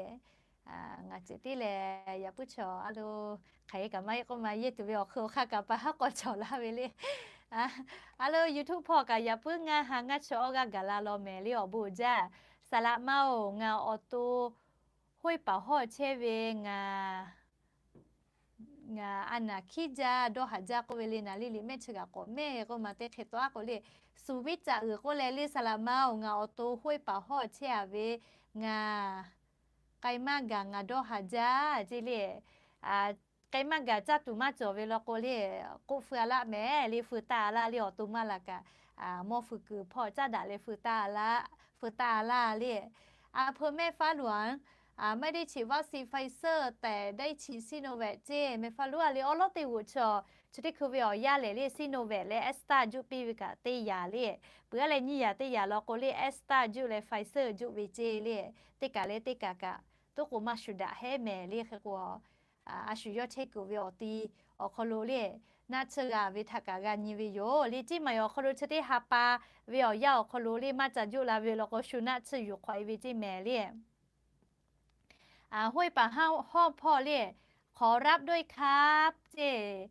Ngaˬ ceuˬ tiˉ lehˬ yaꞈ puiˉ chaw a lo hk'aˬ hk'e kaꞈ maˇ heˆ k'oˆ ma yeˇ tuˬ ve awˬ hk'e awˬ hk'aˇ kaꞈ pa haˉ k'awꞈ cawˬ laˇ ve le. A lo YouTube hpawˇ kaꞈ yaꞈ puiˉ ngaˇ ha ngaˇ chi awˇ g'aˇ gaˬ la law mehˍ le awˬ bon uiˍ jaˇ. Saˍ laꞈ ma-oˬ, ngaˬ awˬ to Huaypah Hawˇ chehˇ ve ngaˬ ngaˬ a naˬ hkiˉ jaˇ dawˇ haˍ jaˇ k'oˆ ve le. Naˍ liˇ liꞈ mehˆ chi g'aꞈ k'awꞈ mehˆ k'oˆ ma teˇ hk'e taw aˉ k'o le, suˍ viˉ caꞈ g'uiˬ k'oˆ leh le saˍ laꞈ ma-oˬ, ngaˬ awˬ to Huaypah Hawˇ chehˇ a ve ngaˬ k'ai maˇ gaˬ ngaˬ dawˇ haˍ jaˇ ceˇ le. K'ai maˇ gaˬ caˇ tuˬ maˇ cawˬ ve law k'o le, k'oˆ feu a laˇ mehˍ le, feu taˇ a laˇ le. Awˬ to maˇ laˬ kaꞈ mawˇ feu kuiˬ hpawˇ caˉ daꞈ leh feu taˇ a laˇ, feu taˇ a laˇ le. A peu mehˆ faˉ loˬ-anˉ ไม่ได้ฉีดวัคซีนไฟเซอร์ แต่ได้ฉีดซิโนแวค ceˇ. Mehˆ faˉ loˬ a le awˉ lawˉ teˇ g'uꞈ chaw chi teˇ hkui ve awˬ yanˇ lehˬ le Sinovac leh Astra juˆ piˇ ve kaꞈ teˇ yanˇ le. Peuˬ a leh nyiˇ yanˇ teˇ yanˇ law k'o le Astra juˆ leh Pfizer juˆ ve ceˇ le. Teˇ kaꞈ leh teˇ kaꞈ kaꞈ toˉ k'o maˇ shuˍ daꞈ hehˉ mehˍ le. Hk'e k'o a shu yawˇ chehˇ kuiˬ ve awˬ ti awˬ hk'aw lo le naˆ tsuhˇ g'a ve htaꞈ kaꞈ g'a nyi ve yoˬ le. Ciˇ Maiˍ awˬ hk'aw lo chi teˇ ha pa ve awˬ yanˇ awˬ hk'aw lo le maˇ ca juˆ la ve law k'o shu naˆ tsuhˇ yuˬ hk'awꞈ e ve ceˇ mehˍ le. Huaypah Hawˇ hpawˇ le ขอรับด้วยครับ ceˇ.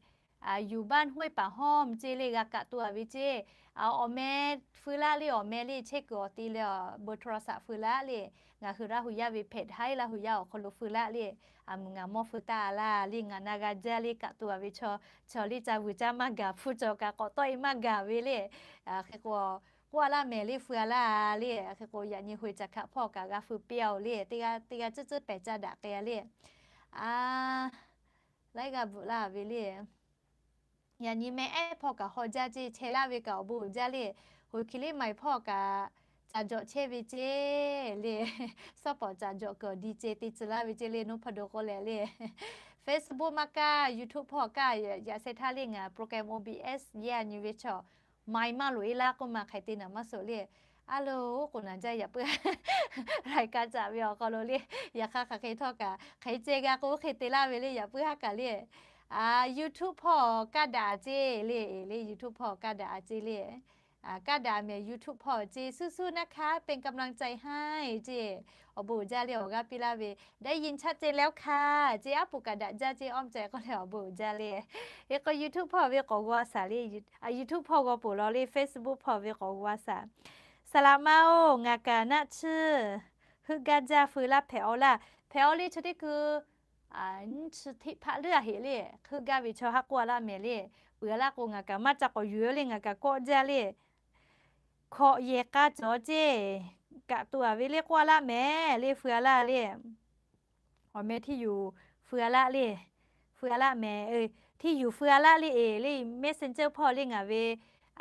อยู่บ้านห้วยป่าห้อม ceˇ le g'a kaꞈ to a ve ceˇ. Awˬ meh feu laˇ le awˬ meh le chehˇ kuiˬ awˬ ti leh เบอร์โทรศัพท์ feu laˇ le. Ngaˬ hui Laˇ hu yaˇ ve เพจ haiˉ Laˇ hu yaˇ awˬ hk'aw lo feu laˇ le. Mvuhˬ ngaˬ mawˇ feu taˇ a laˇ le ngaˬ na g'a jaˇ le kaꞈ to a ve chaw, chaw le ca vuiˬ caˇ maˇ gaˬ hpu cawˬ kaꞈ k'awꞈ tawˆ e maˇ gaˬ ve le. Hk'e k'o k'oˆ a laˇ mehˍ le feu a laˇ le. Hk'e k'o yaꞈ nyi หัวใจขาด hpawˇ kaꞈ g'a feu piˇ a-oˬ le. Teˇ g'aˇ teˇ g'aˇ tcuhˉ tcuhˉ pehˍ caˇ daꞈ k'ai a le. A, laiˉ g'aˇ bvuhꞈ laˇ ve le. Yaꞈ nyi meh ehˉ hpawˇ kaꞈ haw jaˇ ceˇ, chehˇ laˇ ve kaꞈ awˬ bon uiˍ jaˇ le. Hoˍ hkiˬ liˇ maiˍ hpawˇ kaꞈ caˍ jawꞈ chehˇ ve ceˇ le. Support caˍ jawꞈ kuiˬ di ceˇ te tcuh laˇ ve ceˇ le, nawˉ hpawˇ do k'oˆ leh le. Facebook maˇ kaˇ, YouTube hpawˇ kaˇ, yaꞈ sheh htaˇ le ngaˬ program O B S yehˇ a nyi ve chaw, maiˍ maˇ loꞈ e laˇ k'oˆ ma hk'aˬ hk'e te naˍ maˇ suhˍ le. A lo, oˉ k'oˍ naˍ jaˇ yaꞈ puiˉ รายการ caꞈ ve awˬ hk'aw lo le, yaꞈ hk'aˇ hk'aˬ hk'e htawˇ kaꞈ hk'e ceh g'a k'o hk'e te laˇ ve le yaꞈ puiˉ haˉ kaꞈ le. YouTube hpawˇ kaˇ daꞈ ceˇ le, le YouTube hpawˇ kaˇ daꞈ a ceˇ le. Kaˇ daꞈ mehˍ YouTube hpawˇ ceˇ สู้ๆนะคะ เป็นกำลังใจให้ ceˇ. Awˬ bon uiˍ jaˇ le awˬ g'aˇ piˇ laˇ ve ได้ยินชัดเจนแล้วค่ะ ceˇ, aˉ poꞈ kaꞈ daꞈ jaˇ ceˇ, awˇ ceh k'oˆ leh awˬ bon uiˍ jaˇ le. Hk'e k'o YouTube hpawˇ ve k'awꞈ g'aw shaˍ le, YouTube hpawˇ g'aw poˬ law le, Facebook hpawˇ ve k'awꞈ g'aw shaˍ. Saˍ laꞈ ma-oˬ, ngaˬ kaꞈ naˆ tsuhˇ heuˆ gaˇ jaˇ, feu laˇ hpehꞈ awˬ laˇ. Hpehꞈ awˬ le chi teˇ hkui nyiˇ chi hteˆ hpaˆ leuˉ a heꞈ le, heuˆ gaˇ ve chaw haˉ k'oˆ a laˇ mehˍ le. Peuˬ a laˇ k'o ngaˬ kaꞈ maˇ ca k'awꞈ yuˬ le, ngaˬ kaꞈ kawˆ jaˇ le. Hkawꞈ yehˬ k'a cawˬ ceˇ, kaꞈ tuˬ a ve le k'oˆ a laˇ mehˍ le, feu a laˇ le. Awˬ meh hteˇ yuˬ feu a laˇ le, feu a laˇ mehˍ, hteˇ yuˬ feu a laˇ le eˬ le, Messenger hpawˇ le ngaˬ ve,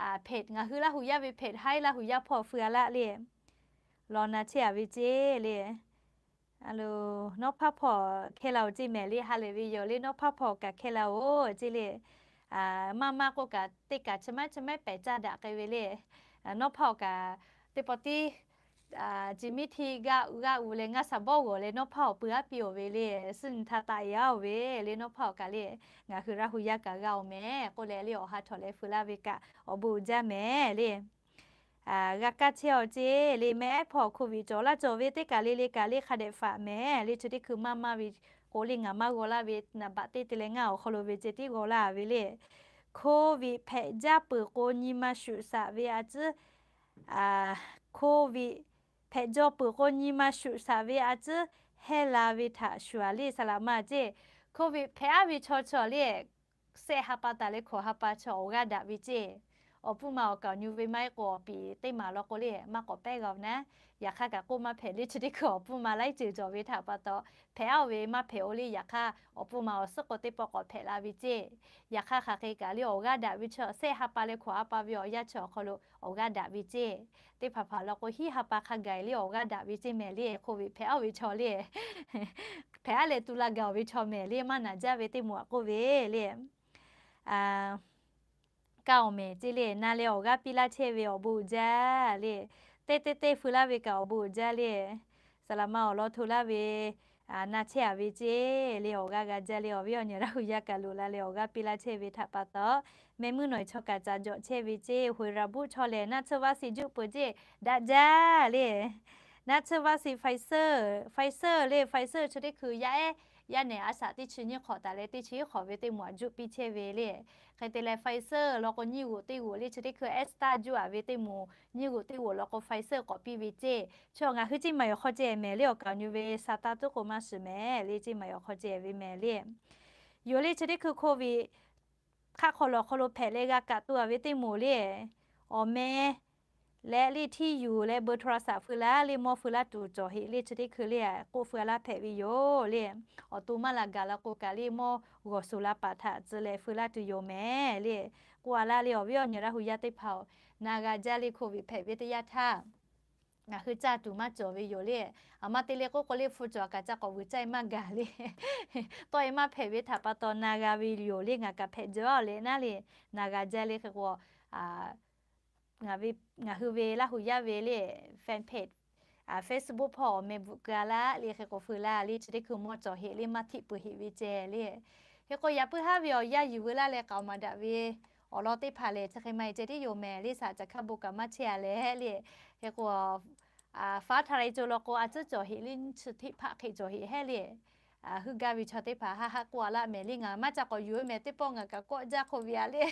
ngaˬ hui Laˇ hu yaˇ ve เพจ haiˉ Laˇ hu yaˇ hpawˇ feu a laˇ le. Law na chehˇ a ve ceˇ le. Nawˉ hpaˇ hpawˇ hkehˇ la-oˬ ceˇ mehˍ le, ha lehˬ ve yoˬ le, nawˉ hpaˇ hpawˇ kaꞈ hkehˇ la-oˬ ceˇ le. Maˇ maˇ k'oˆ kaꞈ teˇ kaꞈ chi maiˉ chi maiˉ pehˍ caˇ daꞈ k'ai ve le. Nawˉ hpaˇ kaꞈ teˇ pawˆ tiˉ chi miˇ hteˇ g'aˇ g'aˇ uiˍ leh ngaˇ shaˍ bawˇ g'awˬ leh nawˉ hpaˇ awˬ peu aˉ piˇ-oˬ ve le, suh nyi htaꞈ taꞈ yaˇ-oˬ ve le, nawˉ hpaˇ awˬ kaꞈ le, ngaˬ hui Laˇ hu yaˇ kaꞈ g'a-oˬ mehˍ k'oˆ leh le awˬ ha htawꞈ leh feu laˇ ve kaꞈ awˬ bon uiˍ jaˇ mehˍ le. G'a kaˇ chehˇ-aw ceˇ le, meh ehˉ hpawˇ โควิด cawˬ laˇ cawˬ ve teˇ kaˬ le le kaꞈ le hk'a dehꞈ faꞈ mehˍ le, chi teˇ hkui maˇ maˇ ve k'o le ngaˬ maˇ g'aw laˇ ve naˍ baꞈ teˇ te leh ngaˇ awˬ hk'aw lo ve ceh tiˉ g'aw laˇ ve le. โควิด hpehꞈ jaˇ peuˬ k'o nyi ma shuꞈ shaꞈ ve a ciˉ โควิด hpehꞈ jaw peuˬ k'o nyi ma shuꞈ shaꞈ ve a ciˉ hehˇ la ve htaꞈ shuˍ a le saˍ laꞈ ma ceˇ. โควิด hpehꞈ aˉ ve chaw chaw le, shehˆ ha pa taˍ leh hkawꞈ ha pa chaw awˬ g'aˇ daꞈ ve ceˇ. Awˬ pfuhˇ ma awˬ kaˍ awˬ nyu ve maˇ heˆ k'o awˬ piˍ teˇ maˬ law k'o le maˇ k'awꞈ pehˉ g'a-oˬ naˉ. Yaꞈ hk'aˇ kaꞈ k'oˆ maˇ hpehꞈ le, chi teˇ hkui awˬ pfuhˇ ma laiˉ ceuˬ cawˬ ve htaꞈ pa taw, hpehꞈ aˉ ve maˇ hpehꞈ-oˬ le. Yaꞈ hk'aˇ awˬ pfuhˇ ma awˬ suhˉ k'o teˇ pawˆ k'awꞈ hpehꞈ la ve ceˇ. Yaꞈ hk'aˇ hk'aˬ hk'e kaꞈ le awˬ g'aˇ daꞈ ve chaw shehˆ ha pa leh hkawꞈ ha pa ve awˬ yanˇ chi awˬ hk'aw lo awˬ g'aˇ daꞈ ve ceˇ. Teˇ hpaˍ hpaˍ law k'o hiˉ ha pa hk'a gaˬ le awˬ g'aˇ daꞈ ve ceˇ mehˍ le, โควิด hpehꞈ aˉ ve chaw le. Hpehꞈ aˉ leh tu la gaˬ-oˬ ve chaw mehˍ le, maˇ naˍ jaˇ ve teˇ moˍ aꞈ k'oˆ ve le. Kaˇ awˬ mehˍ ceˇ le, na leh awˬ g'aˇ piˇ laˇ chehˇ ve awˬ bon uiˍ jaˇ le. Teˇ teˇ teˇ feu laˇ ve kaꞈ awˬ bon uiˍ jaˇ le. Saˍ laꞈ ma awˬ lawn hto laˇ ve na chehˇ a ve ceˇ le, awˬ g'aˇ g'a jaˇ le. Awˬ viˉ awˬ nyi Laˇ hu yaˇ kaꞈ loꞈ la leh awˬ g'aˇ piˇ laˇ chehˇ ve htaꞈ pa taw, meh muˇ nawˬ chaw kaꞈ caˍ jawꞈ chehˇ ve ceˇ. Hoˍ raˍ buˆ chaw lehˬ naˆ tsuhˇ vaˇ shiˍ juˆ peuˬ ceˇ, daꞈ jaˇ le. Naˆ tsuhˇ vaˇ shiˍ Pfizer, Pfizer le, Pfizer chi teˇ hkui yaˇ ehˉ yaˇ nehˬ a shaꞈ teˇ chi nyiˇ hk'awꞈ taˍ leh teˇ chi hiˉ hk'awꞈ ve teˇ moˍ aꞈ juˆ piˇ chehˇ ve le. Hk'e te leh Pfizer law k'o nyiˇ g'oꞈ teˇ g'oꞈ le, chi teˇ hkui Astra juˆ a ve teˇ moˍ nyiˇ g'oꞈ teˇ g'oꞈ law k'o Pfizer k'awꞈ piˇ ve ceˇ. Chaw ngaˬ hui ceˇ maˬ yawˬ hk'aw ceh mehˍ le, awˬ kaˍ awˬ nyu ve sa taˇ tuˉ k'o maˇ shiˍ mehˍ le, ceˇ maˬ yawˬ hk'aw ceh ve mehˍ le. Yoˬ le chi teˇ hkui โควิด hk'aˆ hk'aw lawˬ hk'aw lo hpehꞈ leh g'a kaꞈ tu a ve teˇ moˍ le, awˬ meh leh le hteˇ yuˬ leh เบอร์โทรศัพท์ feu laˇ le, mawˇ feu laˇ tuˬ cawˬ heꞈ le, chi teˇ hkui le k'oˆ feu a laˇ hpehꞈ ve yoˬ le. Awˬ to maˇ la gaˬ la k'o kaꞈ le mawˇ g'awˬ suˍ la paˍ htaꞈ tcuh leh feu laˇ tuˬ yoˬ mehˍ le. K'oˆ a laˇ le, awˬ viˉ awˬ nyi Laˇ hu yaˇ teˇ hpaˍ-oˬ, na g'a jaˇ le, โควิด hpehꞈ ve teˇ yanˇ htaˇ ngaˬ hui caˇ tuˬ maˇ cawˬ ve yoˬ le. Aˬ ma te le k'oˆ k'o le hpu cawˬ a kaꞈ ca k'awꞈ vuiˬ caˇ e maˇ gaˬ le. Tawˆ e maˇ hpehꞈ ve htaꞈ pa taw na g'a ve yoˬ le, ngaˬ kaꞈ hpehꞈ jaw leh naˉ le, na g'a jaˇ le. Hk'e k'o ngaˬ hui ve Laˇ hu yaˇ ve le fan page, Facebook hpawˇ awˬ meh bvuhꞈ keu a laˇ le. Hk'e k'o feu laˇ le, chi teˇ hkui mawˇ cawˬ heꞈ le, maˇ htiˆ peuˬ heꞈ ve ceh le. Hk'e k'o yaꞈ puiˉ haˉ ve awˬ yanˇ yuˬ veu laˇ leh k'aoˍ maˍ daꞈ ve awˬ lawn teˇ hpaˍ lehˬ chi hk'e maˇ heˆ ceh tiˉ yoˬ mehˍ le, shaˍ caꞈ hkaˇ bon kaꞈ maˇ chehˇ a leh le. Hk'e k'o faˉ htaˇ la e co law k'o a tcuhˉ cawˬ heꞈ le, nyiˇ chi hteˆ hpaˆ hk'e cawˬ heꞈ hehˉ le. Heuˆ gaˇ ve chaw teˇ hpaˍ haˆ haˆ k'oˆ a laˇ mehˍ le, ngaˬ maˇ ca k'awꞈ yuˬ ve mehˍ, teˇ pawˆ ngaˬ kaꞈ kawˆ jaˇ hk'oˆ ve a le.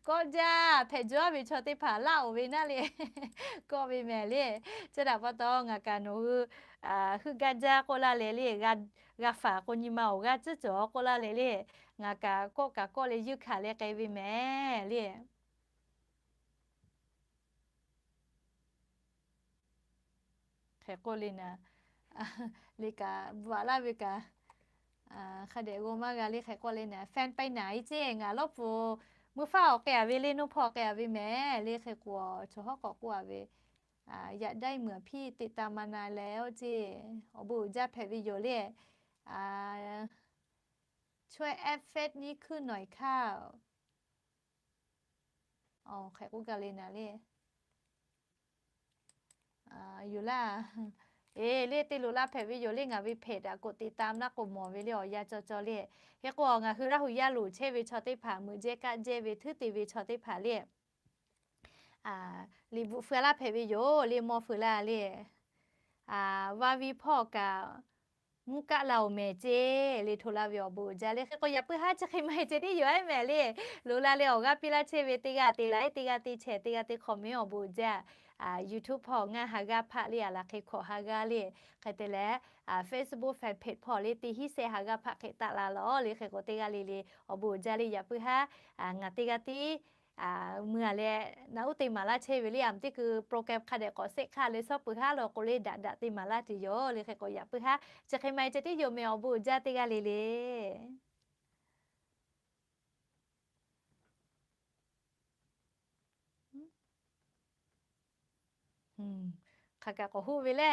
Kawˆ jaˇ hpehꞈ jaw ve chaw teˇ hpaˍ laˇ oˬ ve naˉ le, kawˆ ve mehˍ le. Chi htaꞈ pa taw ngaˬ kaꞈ nawˬ hui heuˆ gaˇ jaˇ k'oˆ laˇ leh le, g'a faˍ k'o nyi ma awˬ g'aˇ tcuhˉ cawˬ k'oˆ laˇ leh le, ngaˬ kaꞈ kawˆ kaꞈ kawˆ leh yuˇ hkanˍ leh k'ai ve mehˍ le. Hk'e k'oˆ le naˍ, le kaꞈ bvuhꞈ laˇ ve kaꞈ Hk'a dehꞈ g'aw maˇ g'a le hk'e k'oˆ le naˍ, fan paiˇ naˍ iˉ ceˇ ngaˬ lawˉ pfuhˍ, meuˇ faˉ awˬ k'ai-a ve le, nuˇ hpawˇ k'ai-a ve mehˍ le hk'e k'o, chaw hawˉ k'awꞈ k'oˆ-a ve, อยากได้เหมือนพี่ ติดตามมานานแล้ว ceˇ. Awˬ bon uiˍ jaˇ hpehꞈ ve yoˬ le. ช่วยแอดเฟซนี้ขึ้นหน่อยค่ะ Awˬ hk'e k'oˆ gaˇ le naˍ le. Yoˬ laˇ. Eˬ, le te loꞈ la hpehꞈ ve yoˬ le, ngaˬ ve เพจ aꞈ กดติดตาม laˇ k'o mawˬ ve le awˬ yanˇ cawˬ cawˬ le. Hk'e k'o ngaˬ hui Laˇ huˍ yaˇ loˍ chehˇ ve chaw teˇ hpaˍ, meuꞈ jehˇ kaˆ jehˇ ve htuˉ te ve chaw teˇ hpaˍ le, liꞈ bvuhꞈ feu laˇ hpehꞈ ve yoˬ le, mawˇ feu laˇ le. Vaˇ viˇ hpawˇ kaꞈ mvuhˇ kaˆ la-oˬ mehˍ ceˇ le, hto la ve awˬ bon uiˍ jaˇ le hk'e k'o yaꞈ puiˉ haˉ chi hk'e ma e ceh tiˉ yoˬ aˉ mehˍ le. Loꞈ la leh awˬ g'aˇ piˇ laˇ chehˇ ve teˇ g'aˇ te la iˉ, teˇ g'aˇ te share, teˇ g'aˇ te comment awˬ bon uiˍ jaˇ. YouTube hpawˇ ngaˇ ha g'aˇ hpaˆ le, aˬ laˬ hk'e hkawꞈ ha g'aˇ le, hk'e te leh Facebook fan page hpawˇ le teˇ hinˉ sehˉ ha g'aˇ hpaˆ hk'e taˆ la lawˬ le hk'e k'o teˇ g'aˇ le le awˬ bon uiˍ jaˇ le yaꞈ puiˉ haˉ. Ngaˬ teˇ g'aˇ tiˉ meuˇ-a leh naꞈ uˉ te maˍ laˇ chehˇ ve le, aˬ meuˇ teˇ ku program hk'a dehꞈ k'awꞈ shehˆ hk'aˇ le, shawˉ peuˬ haˉ lo k'o le daꞈ daꞈ te maˍ laˇ tuˬ yoˬ le hk'e k'o yaꞈ puiˉ haˉ. Chi hk'e ma e ceh tiˉ yoˬ mehˍ awˬ bon uiˍ jaˇ teˇ g'aˇ le le. Hk'aˬ kaꞈ k'awꞈ hoˆ ve le.